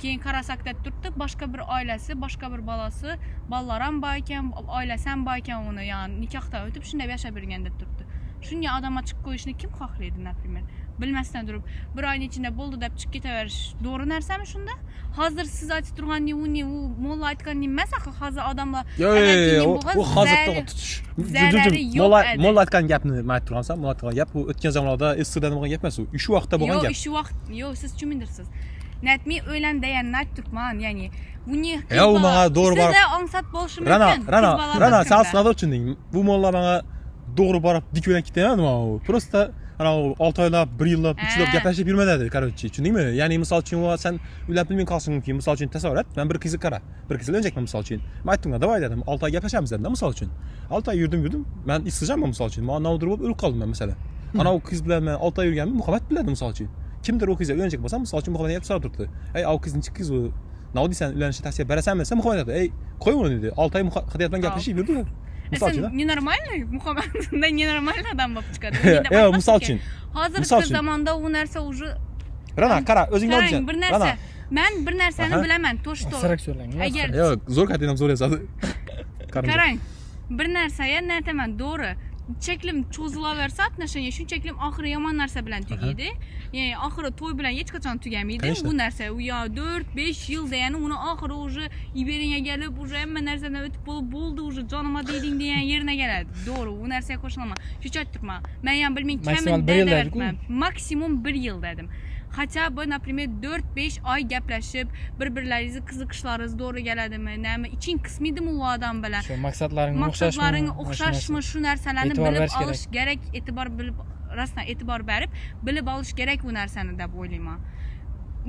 Keyin qarasak deb turibdi, boshqa bir oilasi, boshqa bir bolasi, bolalar ham bor ekan, oilasi ham bor ekan uni, ya'ni nikohdan o'tib shunday yashab yurgan deb turibdi. Shunga odamga chiqib qo'yishni kim xohlaydi, например? Bilmasdan turib, bir oyni ichida bo'ldi deb chiqib ketaverish to'g'ri narsami shunda? Hozir siz aytib turgan u ne, u molla aytgan emas axir, hozir odamlar
Yo'q, yo'q,
avvalgi
yo'q,
bo'lgan
u hozir
zarari
zarari
yo'q
molla
edi.
Molla aytgan gapni nima aytib turgansan? Molla aytgan gap bu o'tgan zamonlarda SSRdan bo'lgan gap emas u. Shu vaqtda bo'lgan
Yo'q,
gap.
Shu vaqt yo'q, siz tushunmaydirsiz. Natmi o'ylan deganni aytib turibman, ya'ni buni
Ya, u menga to'g'ri borib-
sizda ongsat bo'lishi
Rana,
mumkin.
Rana,
Qiz bola
Rana,
bir
sen
kunda.
noto'g'ri tushunding. Bu molla menga to'g'ri borib dik bilan ketmaydi u. Просто ana u 6 oylab, 1 yillab, 3 yillab
Ha.
gaplashib yurmadi, короче, tushundingmi? Ya'ni misol uchun u sen uylanib bilmay qolishing mumkin. Misol uchun tasavvur et, men bir qizni qara, bir qiz uylanacakman misol uchun. Men aytdim, "Давай" dedim, 6 oy gaplashamiz dedim misol uchun. 6 oy yurdim, yurdim. Men ishsizman misol uchun. Men nodir bo'lib o'lib qoldim men masalan. Ana u qiz bilan men 6 oy yurganimni Muhammad biladi misol uchun. Kimdir u qizga uylanajak bo'lsa, misol uchun Muhammad gap so'rab turibdi. "Ey, u qiz nechta qiz u? Nima deysan, uylanishni tavsiya berasanmi?" desa, Muhammad aytdi, "Ey, qo'y uni" dedi. 6 oy Hidayat bilan gaplashib yurdi. Misol uchun.
Sen ненормальный, Muhammad undan ненормальный odam bo'lib chiqadi.
Yo'q, misol uchun.
Hozirgi
Misol uchun.
zamonda u narsa уже
Rana, qara, o'zing nima
Qarang,
deysan?
bir narsa.
Rana.
Man bir narsani bilaman, то что
Ostaroq so'zlang.
Agar
Yo'q, zo'r katinam zo'r yozadi.
Qarang, bir narsaga aytaman, to'g'ri. Cheklim cho'zilaversa отношения, shunchaklim oxiri yomon narsa bilan tugaydi. Ya'ni oxiri to'y bilan hech qachon tugamaydi.
Конечно.
Bu narsa u yo 4-5 yil degani uni oxiri уже iberingga kelib, уже hamma narsadan o'tib bo'lib bo'ldi, уже jonima deyding degan yerine keladi. To'g'ri, u narsaga qo'shilaman. Shu aytib turibman. Men ham bilmay
Maksimal
kamida
bir yil dediku.
deyapman. Maksimum 1 yil dedim. Хотя бы, например, 4-5 oy gaplashib, bir-birlaringizni qiziqishlaringiz to'g'ri keladimi, nima, iching qismaydimi u odam bilan?
Shu maqsadlaring o'xshashmi?
Maqsadlaring o'xshashmi, shu narsalarni
E'tibor
bilib
berish kerak.
Olish kerak, e'tibor bilib, rostdan e'tibor berib, bilib olish kerak bu narsani deb o'ylayman.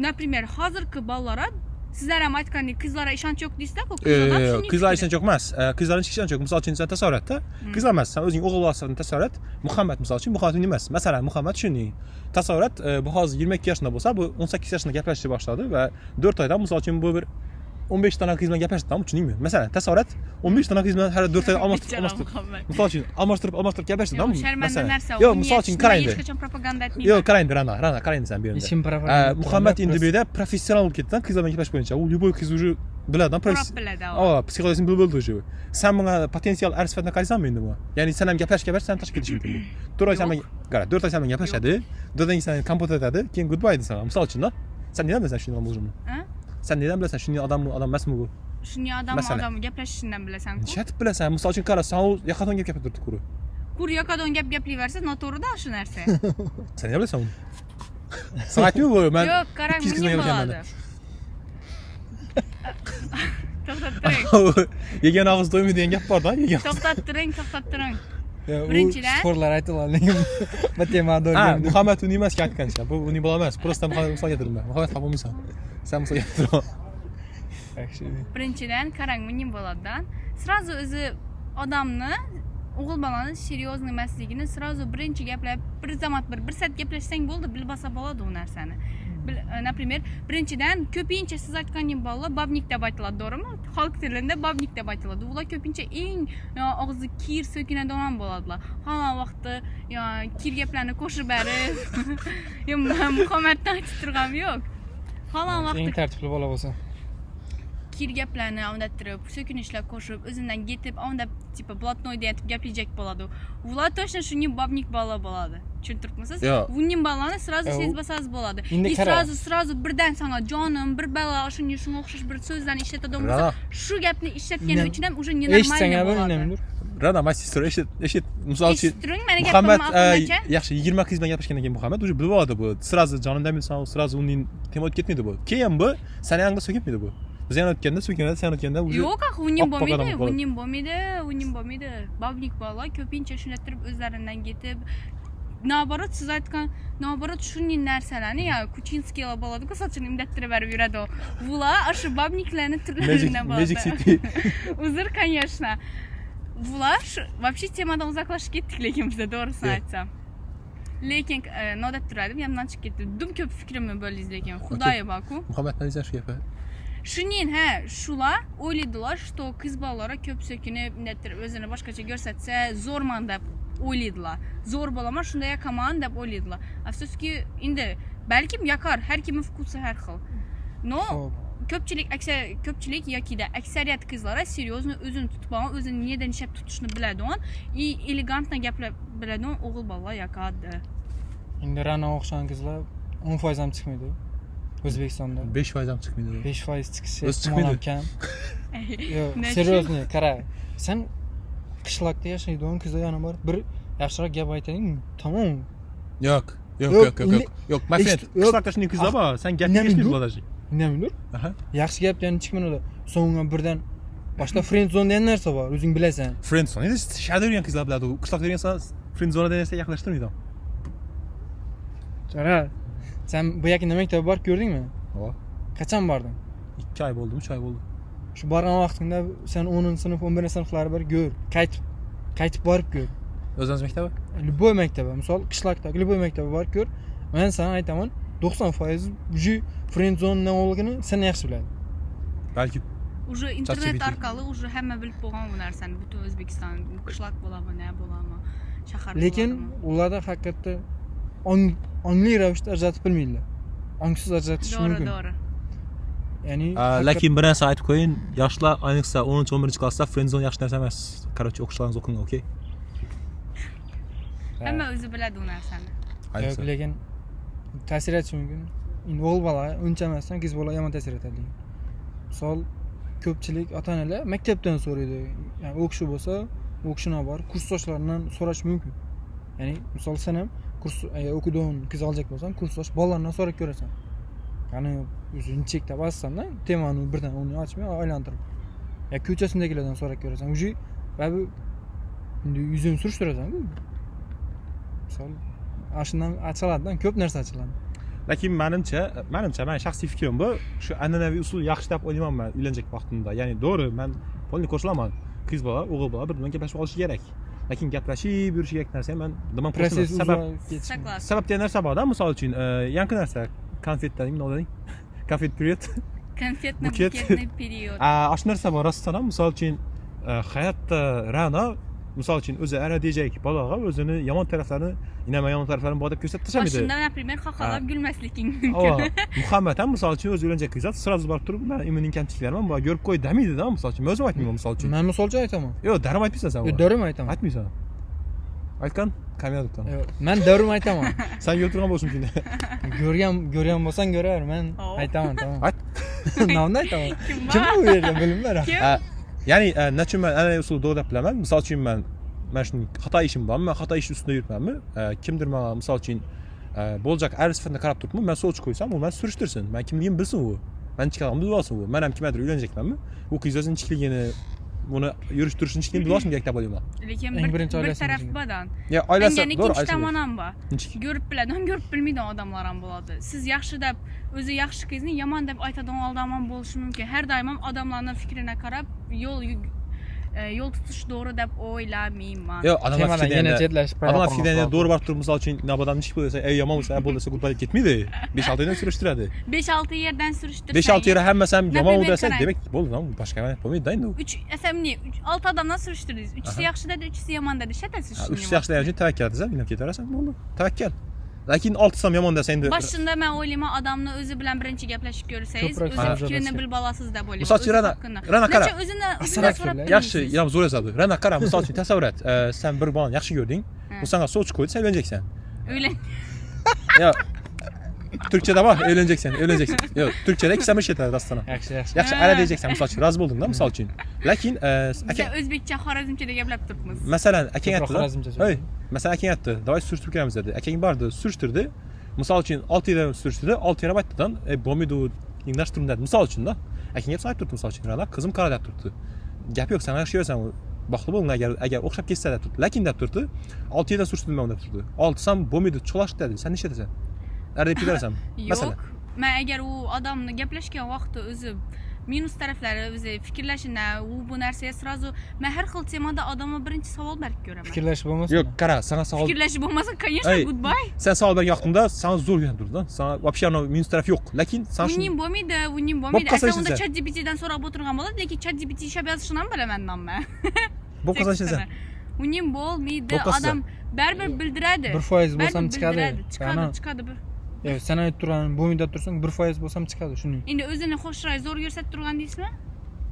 Например, hozirgi bolalar, sizlar ham aytgandek, qizlarga ishonch yo'q deysizlar-ku, qizlar ham shunday
Qizlar
fikrda.
Ishonch yo'q emas. Qizlarning ishonch yo'q. Misol uchun sen tasavvur etda. Qizlar emas, sen o'zing o'g'il bolasini tasavvur et. Muhammad misol uchun, Muhammad emas. Masalan, Muhammad shunday. Tasavvur et, bu hozir 22 yoshida bo'lsa, bu 18 yoshida gaplashishni boshladi va 4 oydan misol uchun bu bir 15 dona qiz bilan gaplashdi, tamam, tushundingmi? Masalan, tasavvur et, 15 dona qiz bilan har 4 oy almashtirib,
Bechora
almashtirib,
Muhammad.
misol uchun almashtirib, almashtirib gaplashdi,
Yo'q,
tamam?
sharmanda
Masalan.
narsa.
Yo'q,
U
misol uchun
niyat-
qarang.
hech qachon propaganda etmayman.
Yo'q, qarang, Rana, Rana, qarang sen bu yerda.
Hech kim propaganda
Muhammad endi bu
yerda
yerda professional bo'lib ketdi, qizlar bilan gaplashish bo'yicha. U любой qiz уже biladi,
Ko'rib biladi, ava.
Ava, psixologiyasini bilib bo'ldi уже. Sen bunga potensial ar sifatida qaraysanmi endi bu? Ya'ni sen ham gaplashib gaplashib sen tashlab ketishi mumkin bu. 4 oy sen bilan qara, 4 oy sen bilan gaplashadi, 4 oydan keyin seni kompot etadi, keyin goodbye deysan. Misol uchun, da. Sen neden bilasan shunday odam bo'lishini?
Ha?
Sen neden bilasan shunday odammi, odam emasmi bu?
Shunday odam
Masalan.
Odam gaplashishından bilasan-ku.
Nishatib bilasan? Misol uchun qara, sen u yaqindan gap gapirib turibdi.
Kur yoqadan gap gaplayversa, noto'g'ri-da shu narsa.
Sen ne bilasan uni? Sen aytmaymi bu? Men
Yo'q, qarang,
200
bunga
qizdan
bo'ladi. To'xtab turing.
Yegan og'iz to'ymaydi degan gap bor-da, yegan.
To'xtab turing, to'xtab turing.
Ya, u
Birinchidan-
Sporlar aytiladi, lekin bu temada
Ha,
o'rgandim.
Muhammad uni emas aytgancha. Bu uning bola emas. Просто Muhammad misol keltirdim. Muhammad xafa bo'lmaysan. Sen misol keltirma.
Yaxshi.
Birinchidan, qarang, buning bo'ladi. Сразу o'zi odamni, o'g'il bolani серьезный emasligini сразу birinchi gaplab, bir zamot bir soat gaplashsang bo'ldi, bilib olsa bo'ladi u narsani. Например, birinchidan ko'pincha siz aytgan bolalar бабник deb aytiladi, to'g'rimi? Xalq tilida бабник deb aytiladi. Ular ko'pincha eng og'zi kir so'kinadigan bo'ladilar. Hamma vaqtda yo, kir gaplarni qo'shib berib. Yo, Muhammaddan aytib turganim yo'q. Hamma
Eng
vaqtda
tartibli bola bo'lsa.
Kir gaplarni andattirib, so'kinishlar qo'shib, o'zidan ketib, andab типа блатной deyatib gaplayjak bo'ladi. Ular точно shunga бабник bola bo'ladi. Tushuntiribmisiz?
Yo'q.
Buning bolani сразу sezib olsangiz bo'ladi.
Endi
И
qara.
сразу birdan sana jonim, bir balo, shunga shunga o'xshash bir so'zlarni ishlatadigan bo'lsa,
Rana.
Shu gapni ishlatgani uchun ham уже
Eshitsang
ненормальный
ham
bo'ladi.
nimadir.
Rana, men sizni eshit, eshit. Misol uchun
Eshitib turing, mani
Muhammad
gapimni oxirigacha.
Yaxshi 20 qiz bilan gaplashgandan keyin Muhammad уже bilib oladi bu. Сразу jonim demaysan, сразу uning tema o'tib ketmaydi bu. Keyin bu sani yoningda so'kinmaydi bu. Biz yana o'tganda so'kinadi, sen o'tganda уже
Yo'q, axir uning
oppoq
bo'lmaydi,
odam bo'ladi.
Uning bo'lmaydi, uning bo'lmaydi. Бабник bola ko'pincha shunday turib o'zlaridan ketib, наоборот, siz aytgan, наоборот, shunday narsalarni, ya, кучинский lar bo'ladi-ku, sochini imdattirib berib yuradi. Bular shu бабник larni
Magic,
turlaridan bo'ladi.
Magic City.
Uzr, конечно. Bular вообще temadan uzoqlashib ketdik, lekin biza to'g'risini
Yo'q.
aytsam. Lekin nodat turardim, yamdan chiqib ketdi. Dum ko'p fikrimni bo'ldingiz lekin. Xudoyi bor-ku.
Muhammad nima deysan shu gapga?
Shuning, ha, shular o'ylaydilar, что qiz bolalar ko'p so'kinib, nimadir o'zini boshqacha ko'rsatsa, zo'rman deb o'ylaydilar. Zo'r bo'laman, shunda yoqaman deb o'ylaydilar. Afsuski, endi balkim yoqar, har kimning вкус i har xil. Но
Xo'p.
Ko'pchilik, aksar ko'pchilik yokida aksariyat qizlar серьезно o'zini tutib olgan, o'zini nedan ishlab tutishni biladigan и элегантно gaplab biladigan o'g'il bolalar yoqadi.
Endi Rana o'xshagan qizlar 10% ham chiqmaydi O'zbekistonda.
5% ham chiqmaydi.
5% chiqishi
O'zi
ehtimol ham
chiqmaydi.
kam. Yo'q,
Nechun?
серьезный, qara. Sen qishloqda yashaydigan qizlar yana bor. Bir yaxshiroq gap aytaymi? Tamom.
Yo'q. Yo'q,
Yo'q,
yo'q, yo'q, yo'q. Yo'q, masalan,
yo'q.
qishloqda shunday qizlar bor, sen gapga
Indamay
eshitmaydi
dur.
bular даже.
Indamay
Aha.
Yaxshi gap yani chiqmaydi. So'ng birdan boshda friend zone degan narsa bor, o'zing bilasan.
Friend zone. Endi shaharda yurgan qizlar biladi. U qishloqda yurgan inson friend zone degan narsaga yaqinlashtirmaydi.
Qara. Sen bu yaqinda maktabga borib ko'rdingmi?
Ova.
Qachon bording?
2 oy bo'ldi, 3 oy bo'ldi.
Shu borgan vaqtingda sen 10-sinf, 11-sinflarga bir ko'r. Qaytib qaytib borib ko'r.
O'zingiz maktabi?
Любой maktabga, misol qishloqdagi любой maktabga borib ko'r. Men sana aytaman, 90% уже friend zone nimaligini sen yaxshi biladi.
Balki
Уже internet
ChatGPT.
Orqali уже hamma bilib bo'lgan bu narsani. Butun O'zbekiston qishloq bo'ladimi, nima bo'ladimi, shahar
Lekin
bo'ladimi.
Ularda haqiqatda ongli ravishda ajratib bilmaydilar. Ongsiz ajratish
To'g'ri,
mumkin.
To'g'ri.
Ya'ni
Lekin bir narsa aytib qo'yin, yoshlar, ayniqsa 10-11 klassda friend zone yaxshi narsa emas. Короче, o'qishlaringizni o'qinglar, okey?
Hamma o'zi biladi u narsani.
Yo'q,
Ayniqsa.
Lekin ta'sir etishi mumkin. Endi o'g'il bola uncha emasdan, qiz bola yomon ta'sir etadi. Misol ko'pchilik ota onalar maktabdan so'raydi. Ya'ni u kishi bo'lsa, u kishini olib borib kursdoshlaridan so'rash mumkin. Ya'ni misol sen ham kurs agar o'qiydigan qiz olajak bo'lsang, kursdosh bolalardan so'rab ko'rasan. Ya'ni o'zi nechek topasanda temani birdan uni ochmay aylantirib. Ya ko'chasindagilardan so'rab ko'rasan. Уже baribir endi yuzini surishtirasan-ku. Misol ana shundan ochiladi, ko'p narsa ochiladi.
Lekin manimcha, mani shaxsiy fikrim bu, shu an'anaviy usul yaxshi deb o'ylayman man uylanajak vaqtimda. Ya'ni to'g'ri, man полный qo'shilaman. Qiz bola, o'g'il bola bir bilan gaplashib olishi kerak. Lekin gaplashib yurishi kerak narsa ham man nima
Процесс
sabab
uzoq ketishi.
Согласна.
Sabab degan narsa borda, misol uchun, yangi narsa, конфет deding, nima deding? Конфет период.
Конфетно
Buket.
Букетный период.
A, shu narsa bor rostdan ham, misol uchun, hayotda Ra'no misol uchun o'zi ara deyajak bolaga o'zini yomon taraflarini, inama yomon taraflarini bor deb ko'rsatib tashlamaydi.
Shunda, например, xohlab gulmasliging
Ava,
mumkin.
Muhammad ham misol uchun o'zi uylanajak qizlar сразу borib turib, man iminning kamchiliklarim bor, ko'rib qo'y demaydi-da, misol uchun. Men o'zim aytmayman misol uchun.
Man misol uchun aytaman.
Yo'q, darrov aytmaysan sen.
Yo'q, darrov aytaman.
Aytmaysan. Aytgan kamerada turibdi.
Yo'q, man darrov aytaman.
Sen ko'rib turgan bo'lishing mumkin.
Ko'rgan bo'lsang ko'raver, man aytaman, tamom.
Ayt.
Nomni aytaman.
Kim
Kim bu yerda bilinmaydi.
Kim?
Ya'ni, nachun man ana usul to'g'ri deb bilaman. Misol uchun man Man shuni xato ishim bormi? Man xato ish ustida yuribmanmi? Kimdir menga, misol uchun, bo'lajak er sifatida qarab turibmi? Man sovchi qo'ysam, u meni surishtirsin, man kimligimni bilsin, u man nichikligimni bilib olsin. U man ham kimgadir uylanjakmanmi, u qiz o'zini nichikligini, uni yurish turishi nichikligini bilib olishim kerak deb o'ylayman.
Lekin
Eng
bir,
birinchi
bir
oilasini
taraf
bilsin.
Badan.
Ya oilasi
Manga
to'g'ri,
ikkinchi
oilasi
tomon ham bor.
Nechik?
Ko'rib biladigan, ko'rib bilmaydigan odamlar ham bo'ladi. Siz yaxshi deb, o'zi yaxshi qizni yomon deb aytadigan odam ham bo'lishi mumkin. Har doim ham odamlarning fikriga qarab yo'l tutish to'g'ri deb o'ylamayman.
Yo'q, odamlar
Temadan
fikrida
yana
endi-
chetlashib
odamlar fikrida endi to'g'ri borib turib, misol uchun, nabodam nechik bo'lsa, ey, yomon bo'lsa, bo'lsa, goodbye deb ketmaydi. 5-6 yerdan surishtiradi.
5-6 yerdan surishtirsa,
5-6 yerda hammasi ham yomon
Например,
desa,
qarang.
Demak, bo'ldi, boshqa variant bo'lmaydi endi u.
3, asamni 6 odamdan surishtirdingiz. Uchisi yaxshi dedi, uchisi yomon dedi. Ishatasiz shuni.
Uchisi yaxshi degan uchun tavakkal desa, uylanib ketaverasan, bo'ldi. Tavakkal. Lekin oltisi ham yomon desa endi
Boshida men o'ylayman, odamni o'zi bilan birinchi gaplashib ko'rsangiz,
Ko'proq
o'zi
so'z
fikrini
o'rasga.
Bilib olasiz deb o'ylayman.
Misol uchun,
O'zi haqida.
Rana qara.
Necha o'zini o'zidan
Asrak
so'rab
fikrlar.
Yaxshi,
bilmaysiz.
ham zo'r yozadi. Rana qara, misol uchun, tasavvur et. Sen bir bolani yaxshi ko'rding.
Ha.
U senga sovchi qo'ydi, sen uylanjaksan.
Uylan.
Yo. Turkchada bor, uylanjaksan, uylanjaksan. Yo'q, turkchada ikkisi ham ishlatadi rostdan.
Yaxshi, yaxshi.
Yaxshi,
Ha.
ara deyjaksan, misol uchun, rozi bo'lding-da, misol uchun. Lekin
Biz
aka
o'zbekcha, xorazmchada gaplab turibmiz.
Masalan, akang
Ko'proq
aytdi.
xorazmcha
Hey, masalan, akang aytdi, "Давай surishtirib ko'ramiz" dedi. Akang bordi, surishtirdi. Misol uchun, 6 yerdan surishtirdi, 6 yerdan aytdidan, "Ey, bo'lmaydi u, tenglashtirim" dedi. Misol uchun-da. Akang aytsa aytib turibdi, misol uchun, "Rana, qizim qara" deb turibdi. Gap yo'q, sen yaxshi ko'rasan, baxtli bo'ling agar o'xshab ketsa deb turibdi. Lekin deb turibdi, 6 yerdan surishtirdim deb turibdi. Oltisam bo'lmaydi, cho'lashdi dedi. Sen nima desa? Ar deb ketaverasan. Masalan.
Yo'q. Men agar u odamni gaplashgan vaqtda o'zi minus taraflari, o'zi fikrlashini, u bu narsaga сразу men har xil temada odamga birinchi savol berib ko'raman.
Fikrlash bo'lmasa.
Yo'q, qara, sana savol
Fikrlashi bo'lmasa, конечно,
Ey.
Goodbye.
Sen savol bergan vaqtingda sana zo'r ko'rinib turdi. Sana вообще anavi minus taraf yo'q. Lekin san
Uning bo'lmaydi, uning bo'lmaydi.
Bo'lib qolsa
Asa unda
ishlaysan.
Chat GPTdan so'rab o'tirgan bo'ladi, lekin Chat GPT ishlab yozishini ham bilaman men.
Bo'lib qolsa ishlaysan.
Uning bo'lmaydi.
Bo'lib qolsa.
Odam baribir bildiradi.
1% bo'lsam
Baribir
chiqadi.
bildiradi. Chiqadi,
Rana,
chiqadi bir.
yo'q, sen aytib turgan bo'lmaydi deb tursang, 1% bo'lsam chiqadi shuning.
Endi o'zini xush chiroy zo'r ko'rsatib turgan deysizmi?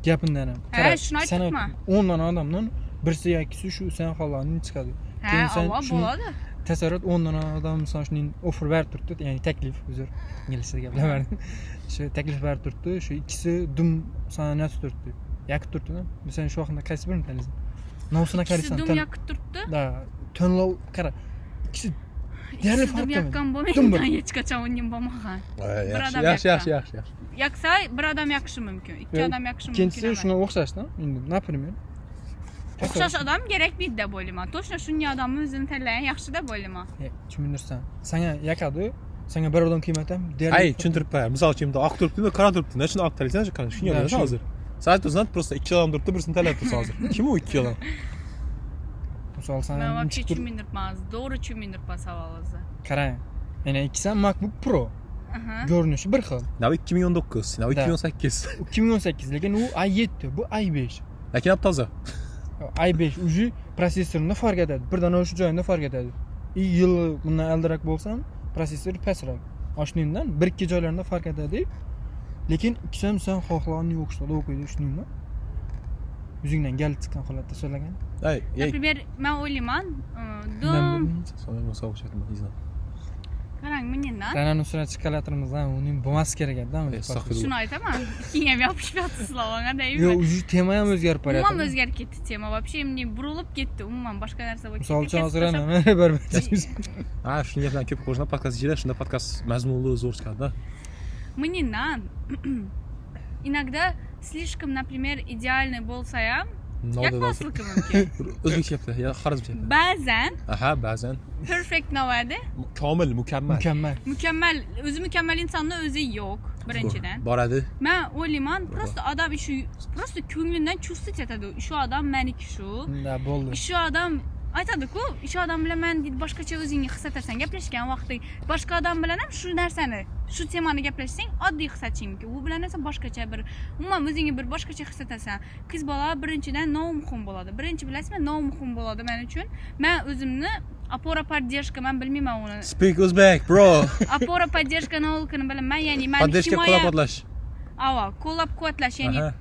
Gapindan ham.
Ha, shuni
sen
aytibman.
10 dona odamdan birisi yo ikkisi shu sen xohlaganing chiqadi.
Ha,
Keyin sen
ava
shuni-
bo'ladi.
Tasavvur et, 10 dona odam misol shuning offer berib turibdi, ya'ni taklif, uzr, inglizcha gaplamardim. Shu taklif berib turibdi, shu ikkisi dum sana nima turibdi? Yoqib turibdi. Sen shu vaqtda qaysi birini tanlaysan? Nosini
Ikkisi
qaraysan.
dum yoqib turibdi.
Да, tanlov qara. Ikkisi deyarli
Ikkisi dum
farq
yoqqan
Dum bir.
bo'lmaydi. Hech qachon uning bo'lmagan. Bir
Yaxshi,
odam
yaxshi, yaxshi,
yoqqan.
yaxshi, yaxshi.
Yoqsa, bir odam yoqishi mumkin. Ikki
Yo'q,
odam yoqishi mumkin
ikkinchisi
emas.
shunga o'xshashda, endi, например.
O'xshash odam kerakmaydi deb o'ylayman. Точно shunday odamni o'zini tanlagan yaxshi deb o'ylayman.
Tushundirsan. Sanga yoqadi, sanga bir odam qiymat ham deyarli.
Ay, tushuntirib qo'yay. Misol uchun, bunday oq turibdi, qora turibdi. Nima uchun oq tanlaysan? Qara, shunga
Да,
bilasan
shu.
hozir. Sen aytibsan, просто ikki odam turibdi, birisini tanlab turibsan hozir. Kim u ikki odam?
Misol san
Men вообще
nechikdir-
tushunmayapman. To'g'ri tushunmayapman savolingizni.
Qarang. Ya'ni ikkisi ham MacBook Pro.
Aha.
Ko'rinishi bir xil.
Nav 2019, nav
Да.
2018.
2018, lekin u i7, bu i5.
Lekin ham toza.
i5 уже protsessorini farq etadi. Bir dona shu joyida farq etadi. И yili bundan oldinroq bo'lsam, protsessor pastroq. Shuningdan bir ikki joylarida farq etadi. Lekin ikkisi ham sen xohlagan o'qishda o'qiydi shuningdan. Yuzingdan gelib chiqqan holatda so'lagan.
Ay, ey.
Например, men o'ylayman, dum
Sonra misol o'xshatma, izlan.
Qarang, mendan
Ranani ustuna chiqqanlarimizdan uning bo'lmasi kerak edi.
Estag'firullah.
shuni aytaman. Keyin ham yopishib yotibsizlar manga
Yo'q,
deymi?
уже tema ham o'zgarib
Umuman
boryapti.
o'zgarib ketdi tema. Вообще мне burilib ketdi. Umuman boshqa narsa bo'lib
Misol
ketdi.
uchun
Kesib
hozir
tashlab-
ana bir
Ha, shunga bilan ko'p qo'shilib podkast ichida, shunda podkast mazmunli zo'r chiqadi-da.
Мне надо. Иногда слишком, например, идеальный bo'lsa ham
Noda
yoqmasligi mumkin.
O'zbekcha gaplar, ya xorazmcha gaplar.
Ba'zan
Aha, ba'zan
perfect navadi
komil, mukammal.
Mukammal.
Mukammal, o'zi mukammal insonni o'zi yo'q birinchidan.
Boradi.
Man o'ylayman, просто odam shu просто ko'nglidan чувствовать etadi. Shu odam meniki shu.
Да, bo'ldi.
Shu odam aytadi-ku, shu odam bilan man deydi, boshqacha o'zingni his etasan gaplashgan vaqtda. Boshqa odam bilan ham shu narsani, shu temani gaplashsang, oddiy his etishing mumkin. U bilan esa boshqacha bir, umuman o'zingni bir boshqacha his etasan. Qiz bola birinchidan nov muhim bo'ladi. Birinchi bilasizmi, nov muhim bo'ladi men uchun. Men o'zimni опора, поддержка, man bilmayman uni.
Speak Uzbek, bro.
Опора, поддержка nolkini bilaman, ya'ni man
Поддержка
himoya
qo'llab-quvvatlash.
Ava, qo'llab-quvvatlash, ya'ni
Aha.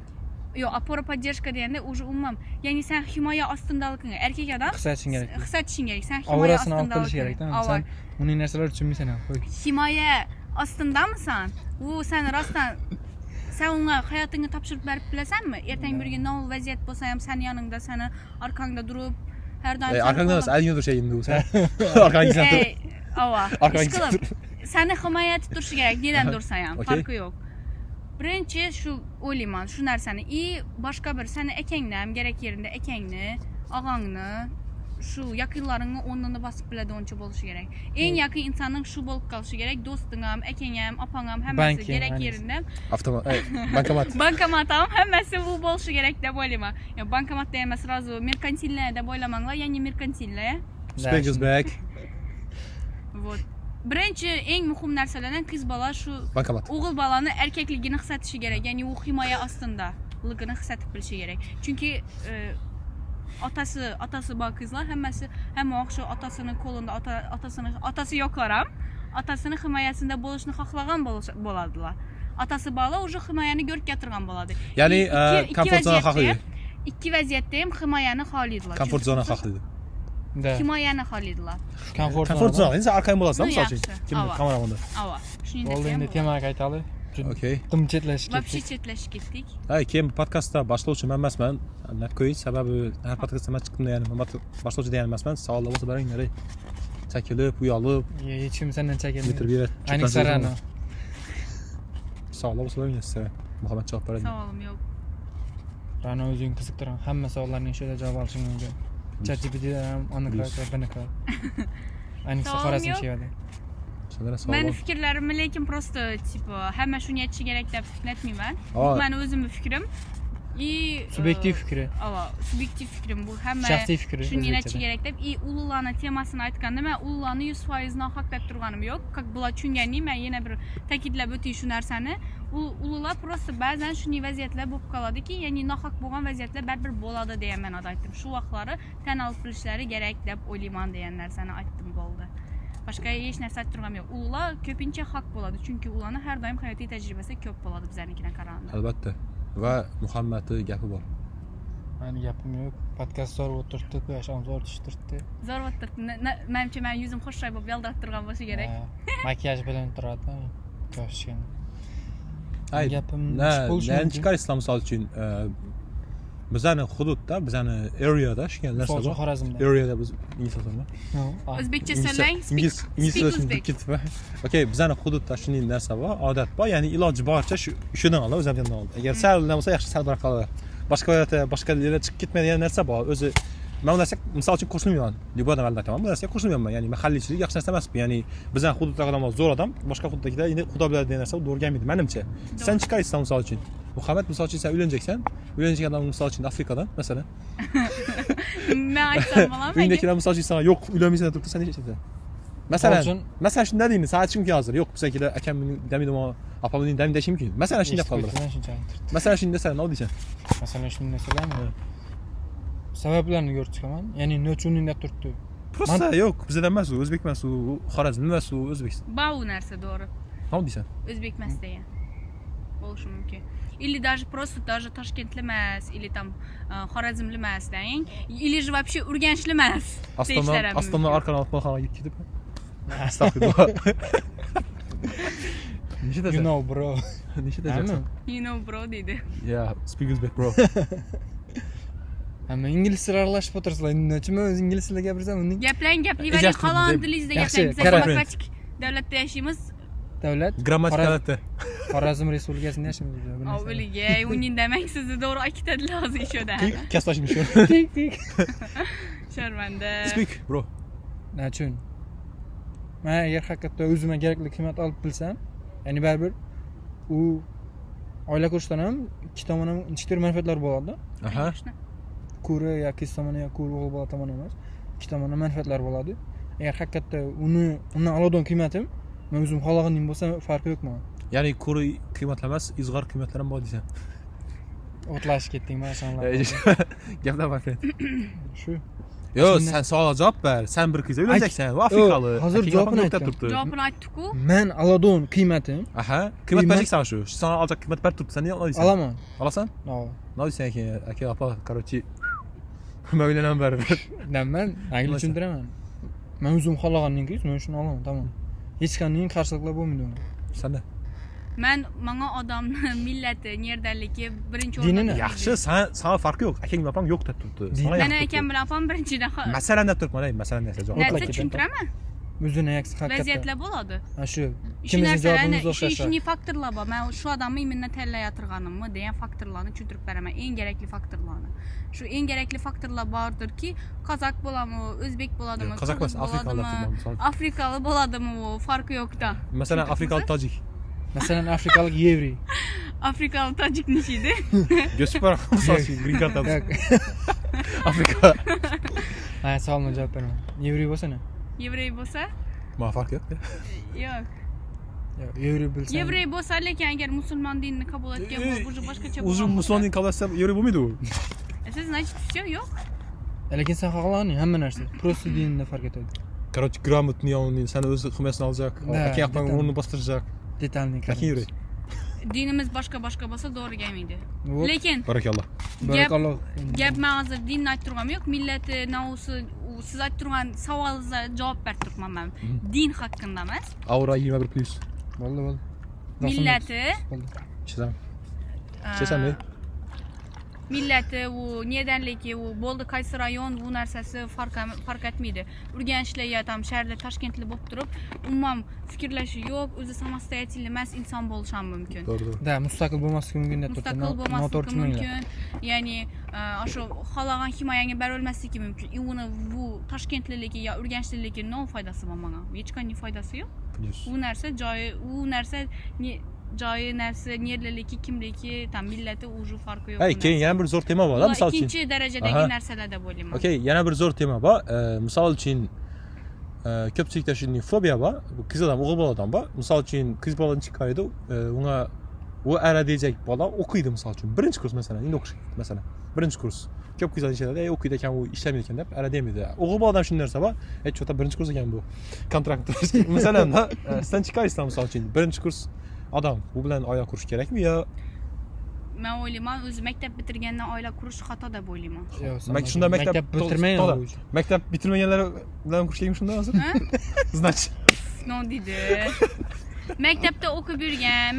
yo'q, опора, поддержка deganda уже umuman, ya'ni sen himoya ostindaligini erkak odam
His etishing kerak.
His etishing kerak. Sen himoya
Aurasini olib qolish
ostindaligini.
kerak-da.
Ava.
Sen uning narsalar tushunmaysan ham. Qo'y.
Himoya ostindamisan? U seni rostdan sen unga hayotingni topshirib berib bilasanmi? Ertaga bir kun nol vaziyat bo'lsa ham seni yoningda, seni orqangda turib, Har doim sani
Arkangda emas,
qo'llab-
oldingda turishi endi u sen. Arkangda tur.
Ey, ava.
Arkangda
Ishqilib, sani himoya etib turishi kerak, nedan dursa ham,
Okey.
farqi yo'q. Birinchi shu o'ylayman, shu narsani. И boshqa bir sani akangni ham kerak yerida akangni, og'angni, shu yaqinlaringni o'rnini bosib biladigancha bo'lishi kerak. Eng yaqin insonning shu bo'lib qolishi kerak. Do'sting ham, akang ham, opang ham hammasi
Banking,
kerak
ayniqsa.
yerida.
Avtomat, bankomat.
Bankomat ham hammasi bu bo'lishi kerak deb o'ylayman. Ya bankomatda emas, сразу меркантильная deb o'ylamanglar, ya'ni меркантильная.
Speak uzbek.
Вот. Birinchi eng muhim narsalardan qiz bola shu
Bankomat.
O'g'il bolani erkakligini his etishi kerak, ya'ni u himoya ostidaligini his etib bilishi kerak. Chunki otasi bor qizlar hammasi hamma vaqt shu otasini qo'lida, otasini, otasi yo'qlar ham otasini himoyasida bo'lishni xohlagan bo'ladilar. Otasi bola уже himoyani ko'rib keltirgan bo'ladi.
Ya'ni,
Ikki
комфорт zona
vaziyatda
xohlaydi.
Ikki vaziyatda ham himoyani xohlaydilar.
Комфорт
Chunki
zona xohlaydi.
Да.
Himoyani xohlaydilar.
Комфорт
Комфорт zona, endi sen arqayin bo'lasan,
Ну,
misol uchun.
yaxshi.
Kim
Ava.
kameramonda.
Ava. Shuning
Bo'ldi, endi temaga qaytaylik.
Okey.
Dim chetlashib
Вообще
ketdik.
Chetlashib ketdik.
Ay, keyin podkastda boshlovchi men emasman. Natko'y sababi har podkastda men chiqdim degani, men boshlovchi degan emasman. Savollar bo'lsa beringlar. Ey. Chekilib, uyalib,
Hech kim sendan chekilmaydi.
bitirib beradi.
Ayniqsa Ra'no.
Savollar bo'lsa beringlar sizlar. Muhammad javob beradi.
Savolim yo'q.
Ra'no o'zing qiziqtirgan hamma savollarning shu yerda javob olishing mumkin. ChatGPTdan ham aniqroq va biniqroq. Ayniqsa
Savolim
Xorazm
yo'q.
shevada.
Senda savol
Mani
bor?
fikrlarimni lekin просто типа hamma shuni aytishi kerak deb aytmayman. Bu
Aa.
mani o'zimni fikrim. И
Subyektiv fikri.
Ava, subyektiv fikrim bu hamma
Shaxsiy fikri
shuni aytishi
o'zbekchada.
Kerak deb. И ulug'larni temasini aytganda man ulug'larni 100% nohaq deb turganim yo'q. Как bular tushunganing, man yana bir ta'kidlab o'tay shu narsani. U ulug'lar просто ba'zan shunday vaziyatlar bo'lib qoladiki, ya'ni nohaq bo'lgan vaziyatlar baribir bo'ladi degan ma'noda aytdim. Shu vaqtlari tan olib bilishlari kerak deb o'ylayman degan narsani aytdim, bo'ldi. Boshqa hech narsa aytib turganim yo'q. Ulug'lar ko'pincha haq bo'ladi, chunki ularni har doim hayotiy tajribasi ko'p bo'ladi bizanikidan qaraganda.
Albatta. Va Muhammadni gapi bor.
Mani gapim yo'q. Podkast zo'r o'tiribdi, quyosh ham zo'r tushtiribdi.
Zo'r o'tiribdi. Manimcha mani yuzim xushroy bo'lib yaltirab turgan bo'lsa kerak.
Ha, makiyaj bilan turadi quyosh tushganda.
Ay,
Gapim
na,
bo'lishi
nani
mumkin.
chiqarsizlar misol uchun, bizani hududda, bizani areada shunday narsa
Misol uchun
bor.
Xorazmda.
Areada biz ingliz tilida.
O'zbekcha so'zlang.
Ingliz ingliz
Speak
tilida
o'zbek.
ketib. Okey, bizani hududda shunday narsa bor, odat bor. Ya'ni iloji boricha shu shundan oladi, o'zimdan oldi. Agar sal nima bo'lsa, yaxshi sal bir qoladi. Boshqa viloyatda, boshqa yerga chiqib ketmaydigan narsa bor. O'zi man bu narsaga misol uchun qo'shilmayman. Любой odam albatta, bu narsaga qo'shilmayman. Ya'ni mahalliychilik yaxshi narsa emas bu. Ya'ni bizani hududdagi odamlar zo'r odam, boshqa hududdagilar endi xudo biladi degan narsa to'g'ri kelmaydi menimcha. Sen chiqarsan misol uchun. Muhammad misol uchun sen uylanjaksan, uylanajak odam misol uchun Afrikadan masalan.
Man aytsam bo'ladimi?
Uyingdagilar misol uchun sana yo'q, uylanmaysan deb turibdi, sen nima ishlaysan? Masalan,
Misol uchun-
masalan shunday deymi, san aytish mumkin hozir. Yo'q, bizakilar akam damidi, opam damida deyishi mumkin. Masalan shunday qoldilar.
Shunchalik turibdi.
Masalan shunday desa, nima deysan?
Masalan shunday desalarmi? Sabablarni ko'rib chiqaman. Ya'ni nima uchun unday turibdi?
Просто yo'q, bizdan emas u, o'zbek emas u, Xorazm emas u, O'zbekiston.
Bor u narsa to'g'ri.
Nima deysan?
O'zbek emas degan. Bo'lishi mumkin. Или даже просто даже Toshkentli emas, или там Xorazmli emas deng. Или же вообще Urganchli emas deyishlari
Ostondan
ham
Ostondan
mumkin.
orqani Otxonaga ketib. Astag'firullah. Nechta
You know bro.
Nechta
Hamma.
You know bro deydi.
Yeah, speak Uzbek bro.
Hamma ingliz tili aralashib o'tirsalar, nima uchun men o'zi ingliz tilida gapirsam, uning
Gaplang, gaplayvering,
Ijaz
halol
qilib,
tilingizda
Yaxshi,
gaplang. Biz
qarang.
demokratik davlatda yashaymiz.
Davlat
Grammatik davlatda.
Xorazm Respublikasida yashaymiz biz, bir narsa.
Avvaliga uning demang, sizni to'g'ri aytadilar hozir ishoda.
Kasblashim shu.
Tik tik.
Sharmanda.
Speak bro.
Nachun? Man agar haqiqatda o'zimga kerakli qiymat olib bilsam, ya'ni baribir u oila qurishdan ham ikki tomon ham nechtadir manfaatlar bo'ladi.
Aha.
Конечно.
Ko'ri yo qiz tomoni yo ko'ri o'g'il bola tomoni emas, ikki tomondan manfaatlar bo'ladi. Agar haqiqatda uni undan oladigan qiymatim men o'zim xohlaganim bo'lsa, farqi yo'q man.
Ya'ni ko'ri qiymatlar emas, izg'or qiymatlar ham bor deysan.
O'tlashib ketding mana shular.
Gaplar, my friend.
Shu.
Yo'q,
Shunday-
sen savolga javob ber. Sen bir qizga uylanjaksan, u afrikali.
Hozir
Akang
javobini
opam yo'q deb
aytdim.
turibdi.
Javobini aytdi-ku.
Man oladigan qiymatim
Aha, qiymat
Qiymat-
bersak sana shu. Shu sana olacak qiymat berib turibdi. Sen ne olasan?
Olaman.
Olasan?
No.
Nima deysan aka, aka opa, короче, man uylanaman baribir.
Man angli
Nima
tushuntiraman. Man o'zim xohlagandan keyin men shuni olaman, tamom. Hech qanday qarshiliklar bo'lmaydi unga.
Sanda.
Man manga odamni millati, nerdanligi birinchi o'rinda.
Dinini?
Yaxshi, san farqi yo'q. Akang bilan opang yo'q deb turibdi. Sana
Mani
yaxshi
akam
turibdi.
bilan opam birinchidan
Masalan deb turibman, ey, masalan narsa javob.
Narsa
O'tlab
tushuntiraman.
O'zini aksi haqiqatda.
Vaziyatlar bo'ladi.
Ha shu.
Shu
Ikkimizni
narsalarni,
javobimiz
shu
o'xshash.
shunday faktorlar bor. Man shu odamni именно tanlayotganimmi degan faktorlarni tushuntirib beraman. Eng kerakli faktorlarni. Shu eng kerakli faktorlar bordirki, qozoq bo'ladimi, o'zbek bo'ladimi,
Qozoq emas,
qirg'iz
afrikaliklar
bo'ladimi,
misol.
Afrikali bo'ladimi, u farqi yo'qda.
Masalan, afrikalik tojik.
Masalan, afrikalik yevriy.
Afrikali tojik nechiydi?
Göçüp bor, misol uchun green card
Yo'q.
Afrika.
Ha, savolga javob beraman. Yevriy bo'lsa ne?
Yevrey bo'lsa?
Ma farqi yo'q.
Yo'q.
Yo'q, yevriy bilsam.
Yevrey bo'lsa, lekin agar musulmon dinini qabul etgan bo'lib, уже boshqacha
O'zi
bo'lgan
musulmon din qabul etsa yevrey bo'lmaydi u.
Siz значит все yo'q.
Lekin sen xohlading hamma narsa. Просто dinini farq etadi.
Короче, грамотный он seni o'zi himoyasini olacak.
Да,
Akang opang
detal.
o'rnini bostiracak.
Detalni
Aking yevrey.
Dinimiz boshqa boshqa bo'lsa to'g'ri kelmaydi.
Вот.
Lekin
Barakalloh.
Barakalloh.
Gap man hozir dinni aytib turganim yo'q, millati, nausi, u siz aytib turgan savolingizga javob berib turibman man. Din haqida emas.
Aura 21 plus.
Bo'ldi, bo'ldi.
Millati,
Bo'ldi.
Ichasan. Ichasanmi?
Millati, u nedanligi, u bo'ldi qaysi rayon, bu narsasi farq etmaydi. Urganchli yo tam shaharda Toshkentli bo'lib turib, umuman fikrlashi yo'q, o'zi самостоятельный emas inson bo'lishi ham mumkin.
To'g'ri, to'g'ri.
Да, mustaqil bo'lmasligi mumkin deb turibdi.
Mustaqil
Noto'g'ri
bo'lmasligi
tushuninglar.
Mumkin, ya'ni o'sha xohlagan himoyangga bera olmasligi mumkin. И uni bu toshkentliligi yo urganchliligi no foydasi bor manga, hech qanday foydasi yo'q.
Plus.
U narsa joyi, u narsa joyi narsa nerliligi, kimligi, там millati уже farqi yo'q.
Hey,
Bu
keyin
narsa.
yana bir zo'r tema bor,
Bular
misol uchun.
Ikkinchi darajadagi
Aha.
narsalar deb o'ylayman.
Okey, yana bir zo'r tema bor. Misol uchun ko'pchilikda shunday fobiya bor. Bu qiz odam, o'g'il boladan bor. Misol uchun, qiz bola chiqaydi, unga u ara deyajak bola o'qiydi misol uchun. Birinchi kurs masalan, endi o'qish masalan. Birinchi kurs. Ko'p qizlar ishlaydi, ey o'qiydi ekan, u ishlamaydi ekan deb ara demaydi. O'g'il boladan shunday narsa bor. Ey, чё-то birinchi kurs ekan bu. Kontrakt masalan, ha, sizdan chiqaysizlar misol uchun. Birinchi kurs odam u bilan oila qurish kerakmi yo
Man o'ylayman, o'zi maktab bitirgandan oila qurish xato deb o'ylayman.
Yo'q,
Mak- shunda maktab
maktab bitirmagan
to'g'ri.
u.
Maktab bitirmaganlar bilan qurish kerakmi shunda hozir?
Ha?
Значит,
No deydi. Maktabda o'qib yurgan,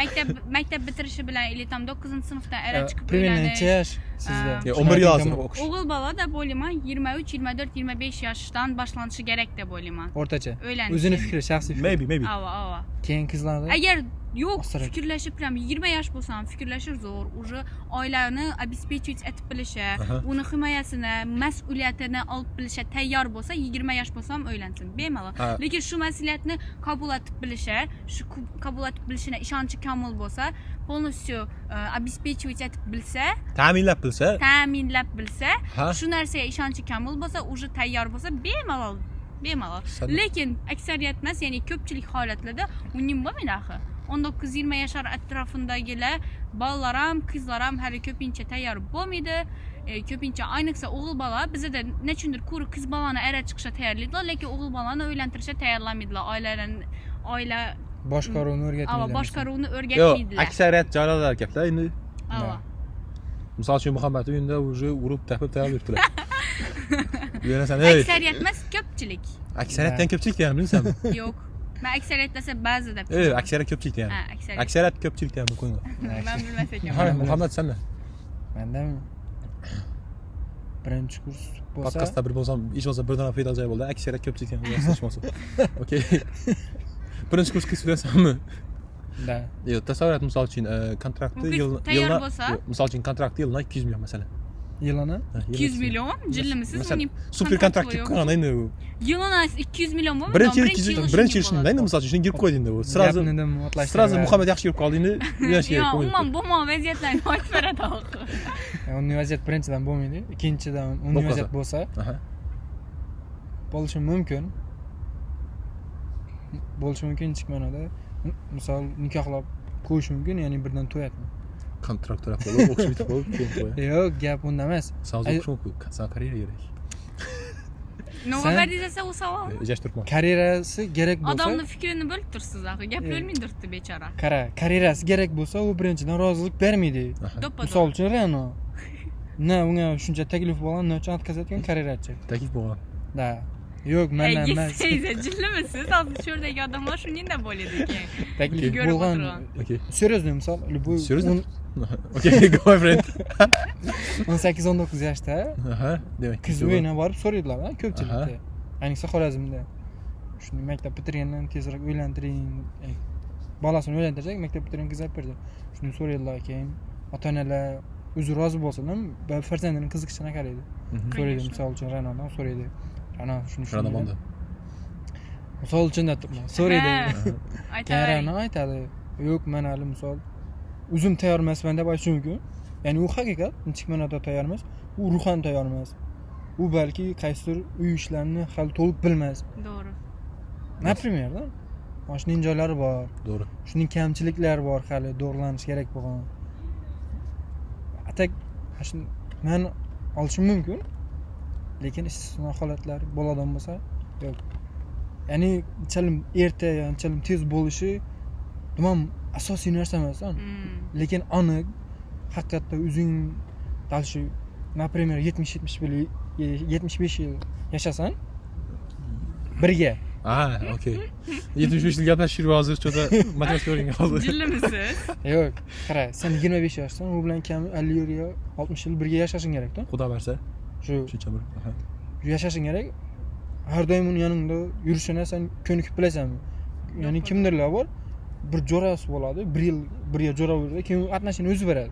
maktab bitirishi bilan или там 9-sinfdan era chiqib
Примерно
uylanish.
necha yosh sizda?
Yo, 11 yil hozir o'qish.
O'g'il bola deb o'ylayman, 23, 24, 25 yoshdan boshlanishi kerak deb o'ylayman.
O'rtacha.
Uylanish.
O'zini fikri, shaxsiy fikri.
Maybe, maybe.
Ava, ava.
Keyin qizlarda
Agar yo'q,
Osonroq.
Fikrlashib prям 20 yosh bo'lsam, fikrlashi zo'r, уже oilani обеспечивать etib bilishi, uni himoyasini, mas'uliyatini olib bilishi tayyor bo'lsa, 20 yosh bo'lsam uylansin, bemalol. Lekin shu mas'uliyatni qabul etib bilishi, shu qabul etib bilishine ishonchi komil bo'lsa, полностью обеспечивать etib bilsa,
Ta'minlab bilsa,
ta'minlab bilsa, shu narsaga ishonchi komil bo'lsa, уже tayyor bo'lsa, bemalol, bemalol. Lekin aksariyat emas, ya'ni ko'pchilik holatlarda uning bo'lmaydi axir. 19-20 yashar atrofindagilar bolalar ham, qizlar ham hali ko'pincha tayyor bo'lmaydi. Ko'pincha ayniqsa o'g'il bola bizada nechundir ko'ri qiz bolani era chiqishga tayyorlaydilar, lekin o'g'il bolani uylantirishga tayyorlamaydilar. Oiladan oila
Boshqaruvni o'rgatmaydilar.
Ava, boshqaruvni
Yo'q,
o'rgatmaydilar.
Aksariyat joylarda gaplar endi.
Ava.
Misol uchun, Muhammad uyida уже urib tepib tayyorlab yuribdilar. Uyanasan, ey.
Aksariyat emas, ko'pchilik.
Aksariyatdan ko'pchilik degani bilasanmi?
Yo'q. Man aksariyat desa ba'zi deb.
Ey, aksariyat ko'pchilik degani.
Ha, aksariyat.
Aksariyat ko'pchilik degani bu qo'yinglar.
Man bilmas ekanman.
Ha, Muhammad sanda.
Mendami? Birinchi kurs bo'lsa,
Podkastda bir bo'lsam, hech bo'lmasa bir dona foyda joy bo'ldi. Aksariyat ko'pchilik degani hech bo'lmasa. Okey. Birinchi kurs qiz bilasanmi?
Да.
Yo'q, tasavvur et misol uchun, kontraktni
Bu qiz
yil
tayyor
yilna
bo'lsa?
Yo'q, misol uchun kontraktni yilna 200 million masalan.
Yilini?
Ha, yilna
200 million? Jillimisiz?
Masalan,
Uning
super kontrakt
kontrakti
kirib
yo'q.
qo'ygan endi u.
Yilina 200 million bo'lmi?
Birinchi yil 200, birinchi yil shunda endi misol uchun shuni girib qo'ydi endi u. Сразу
Gapni dim otlashtirib.
Сразу Muhammad yaxshi kirib qoldi endi uylanish kerak.
Yo'q,
Bo'lmaydi.
umuman bo'lmagan vaziyatlarni aytib beradi axir.
Unday vaziyat birinchidan bo'lmaydi. Ikkinchidan unday
Bo'lib
vaziyat bo'lsa, bo'lishi mumkin. Bo'lishi mumkin nechuk ma'noda? Misol nikohlab qo'yish mumkin, ya'ni birdan to'y etmay.
Kontrakt to'lab bo'lib, o'qish bitib bo'lib, keyin qo'y.
Yo'q, gap unda emas.
San o'zi o'qish mumkin, san karyera kerak.
Nima berdingiz u savol?
Ijash turibman.
Karyerasi kerak bo'lsa,
Odamni fikrini bo'lib tursiz axir. Gapirolmay turibdi bechora.
Qara, karyerasi kerak bo'lsa, u birinchidan rozilik bermaydi.
To'ppa.
Misol uchun, Reno. Na unga shuncha taklif bo'lgan, nima uchun отказ etgan karyerachi?
Taklif bo'lgan.
Да. Yo'q, mandan emas.
Jillimisiz? Hozir shu yerdagi odamlar shunday deb o'ylaydi keyin.
Taklif
Ko'rib
bo'lgan.
o'tirgan.
Okey.
Серьезно, misol, любой
Серьезно? Okey, go friend.
18-19 yoshda
Aha, demak.
qiz uyina borib so'raydilar, ko'pchilikda. Ayniqsa Xorazmda. Shuni maktab bitirgandan tezroq uylantiring. Bolasini uylantirsak, maktab bitirgan qiz olib berdi. Shuni so'raydilar, keyin ota-onalar o'zi rozi bo'lsa ham farzandining qiziqishini qaraydi. So'raydi, misol uchun Ra'nodan so'raydi. Ra'no shuni
Ra'no bo'ldi.
Misol uchun aytibman. So'raydi. Keyin Ra'no aytadi. Yo'q, men hali misol o'zim tayyor emasman deb aytishi mumkin. Ya'ni u haqiqat, nechik ma'noda tayyor emas, u ruhan tayyor emas. U balki qaysidir uy ishlarini hali to'liq bilmas.
To'g'ri.
Например, da. Mana shuning joylari bor.
To'g'ri.
Shuning kamchiliklari bor hali to'g'rilanishi kerak bo'lgan. Atak men olishim mumkin. Lekin istisno holatlar bo'ladigan bo'lsa, yo'q. Ya'ni unchalim erta, unchalim tez bo'lishi nima asosiy narsa emas, lekin aniq haqiqatda o'zing дальше, например, 70-75 yil yashasan birga.
Ha, okey. 75 yil gaplashib hozir cho'da matematika o'rgangan hozir.
Jillimisiz?
Yo'q, qara, sen 25 yoshsan, u bilan kami 50 yil, 60 yil birga yashashing kerak-da.
Xudo bersa.
Shu
shuncha bir.
Yashashing kerak. Har doim uni yoningda yurishini sen ko'nikib bilasanmi? Ya'ni kimdirlar bor, bir jo'rasi bo'ladi, bir yil birga jo'ra bo'ladi, keyin u отношение o'zi beradi.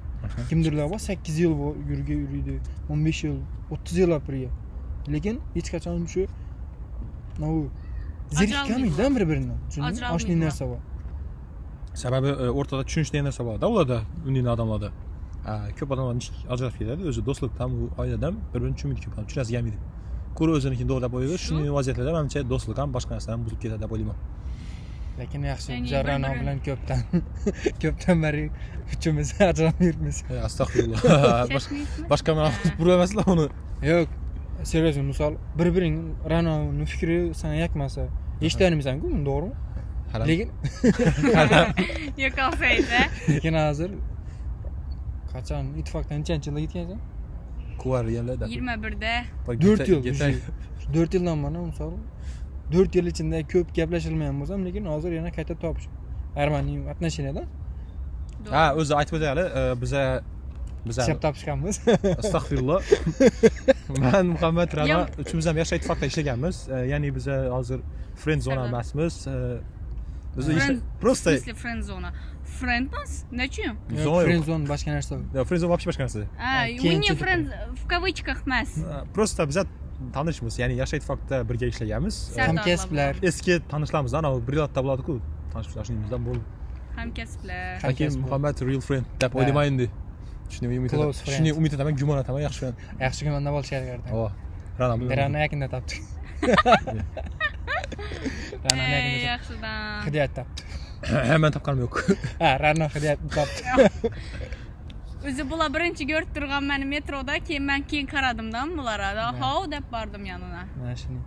Kimdirlar bor, 8 yil yurga yuriydi, 15 yil, 30 yillab birga. Lekin hech qachon shu zerikib kelmaydi bir-biridan. Tushundingmi? Oshli narsa bor.
Sababi o'rtada tushunish degan narsa bor-da ularda, unday odamlarda. Ko'p odamlar ajralib ketadi, o'zi do'stlikdan, u oiladan bir-birini tushunmaydi ko'p odam, tushunasi kelmaydi. Ko'ra o'zinikini to'g'ri deb o'ylaydi. Shunday vaziyatlarda menimcha do'stlik ham boshqa narsa ham buzilib ketadi deb o'ylayman.
Lekin yaxshi, biz Ra'no bilan ko'pdan beri uchimiz ajralib yuribmiz.
Astag'firulloh. Boshqa ma'no burmaslar uni.
Yo'q, серьезно, misol bir-biring Ra'noning fikri senga yoqmasa, eshitolmaysan-ku buni, to'g'rimi? Lekin
yo'q olsaydi.
Lekin hozir qachon ittifoqdan nechanchi yilda ketgansan?
Kuvar deganlar.
21da.
4 yil. 4 yildan mana misol 4 yil ichida ko'p gaplashilmagan bo'lsam, lekin hozir yana qayta topish. Armaniy отношенияda.
Ha, o'zi aytib o'tayli, biza
ishlab topishganmiz.
Astag'firulloh. Men Muhammad Ra'no uchimiz ham Yoshlar ittifoqida ishlaganmiz. Ya'ni biza hozir friend zona emasmiz. Biz просто
friend zona. Friendmiz? Nechun?
Friend zone boshqa narsa.
Yo'q, friend zone вообще boshqa narsa.
У не friend в кавычках emas.
Просто biza tanishmiz, ya'ni Yoshlar ittifoqida birga ishlaganmiz.
Hamkasblar.
Eski tanishlarimiz, ana brillatda bo'ladi-ku. Tanishlarımızdan bo'ldi.
Hamkasblar.
Lekin Muhammad real friend deb o'ylayman endi. Shuni umid etaman. Shuni umid etaman, gumon etaman, yaxshi friend.
Yaxshi gumonda bo'lish kerak erdan.
Ova. Ra'no bilan.
Ra'no yaqinda topdik. Ra'no yaqinda.
Yaxshidan.
Hidoyat topdi.
Men topganim yo'q.
Ha, Ra'no hidoyat topdi.
O'zi bular birinchi ko'rib turgan meni metroda, keyin men keyin qaradimdan bulara. Hov deb bordim yanına.
Mana shuni.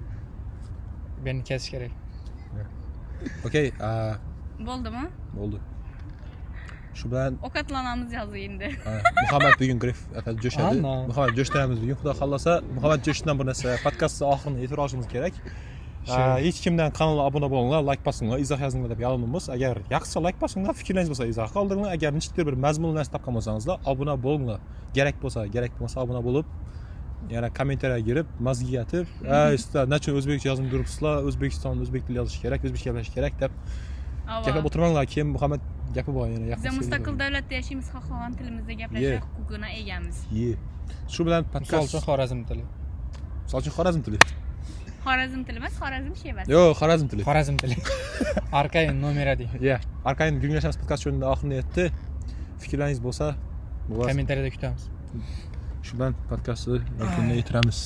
Beni kesish kerak.
Okey,
Bo'ldimi?
Bo'ldi. Shu bilan
ovqatlanamiz hozir endi.
Muhammad bugun grif jo'shadi. Muhammad jo'shtiramiz bugun, Xudo xohlasa. Muhammad jo'shdan bir narsa podkastni oxirini yetirib olishimiz kerak. Hech kimdan kanalga obuna bo'linglar, like bosinglar, izoh yozinglar deb yalinmaymiz. Agar yoqsa like bosinglar, fikrlaringiz bo'lsa izoh qoldiringlar. Agar nechikdir bir mazmunli narsa topgan bo'lsangizlar, obuna bo'linglar. Kerak bo'lsa, kerak bo'lmasa obuna bo'lib, yana kommentariyaga kirib, mazga yetib, "Ay, sizlar nachun o'zbekcha yozib turibsizlar, O'zbekiston o'zbek tili yozish kerak, o'zbekcha gaplashish kerak" deb gaplab o'tirmanglar. Keyin Muhammad gapi bor yana
Biz mustaqil davlatda yashaymiz, xohlagan tilimizda gaplashish huquqina egamiz.
Shu bilan podkast.
Misol uchun Xorazm tili.
Misol uchun Xorazm tili.
Xorazm tili emas, Xorazm shevasi.
Yo'q, Xorazm tili.
Xorazm tili. Arkayn nomer 1.
Yeah, arkayn guringlashamiz podkast sho'nda oxirini yetdi. Fikrlaringiz bo'lsa,
kommentariyada kutamiz.
Shu bilan podkastni yakuniga yetiramiz.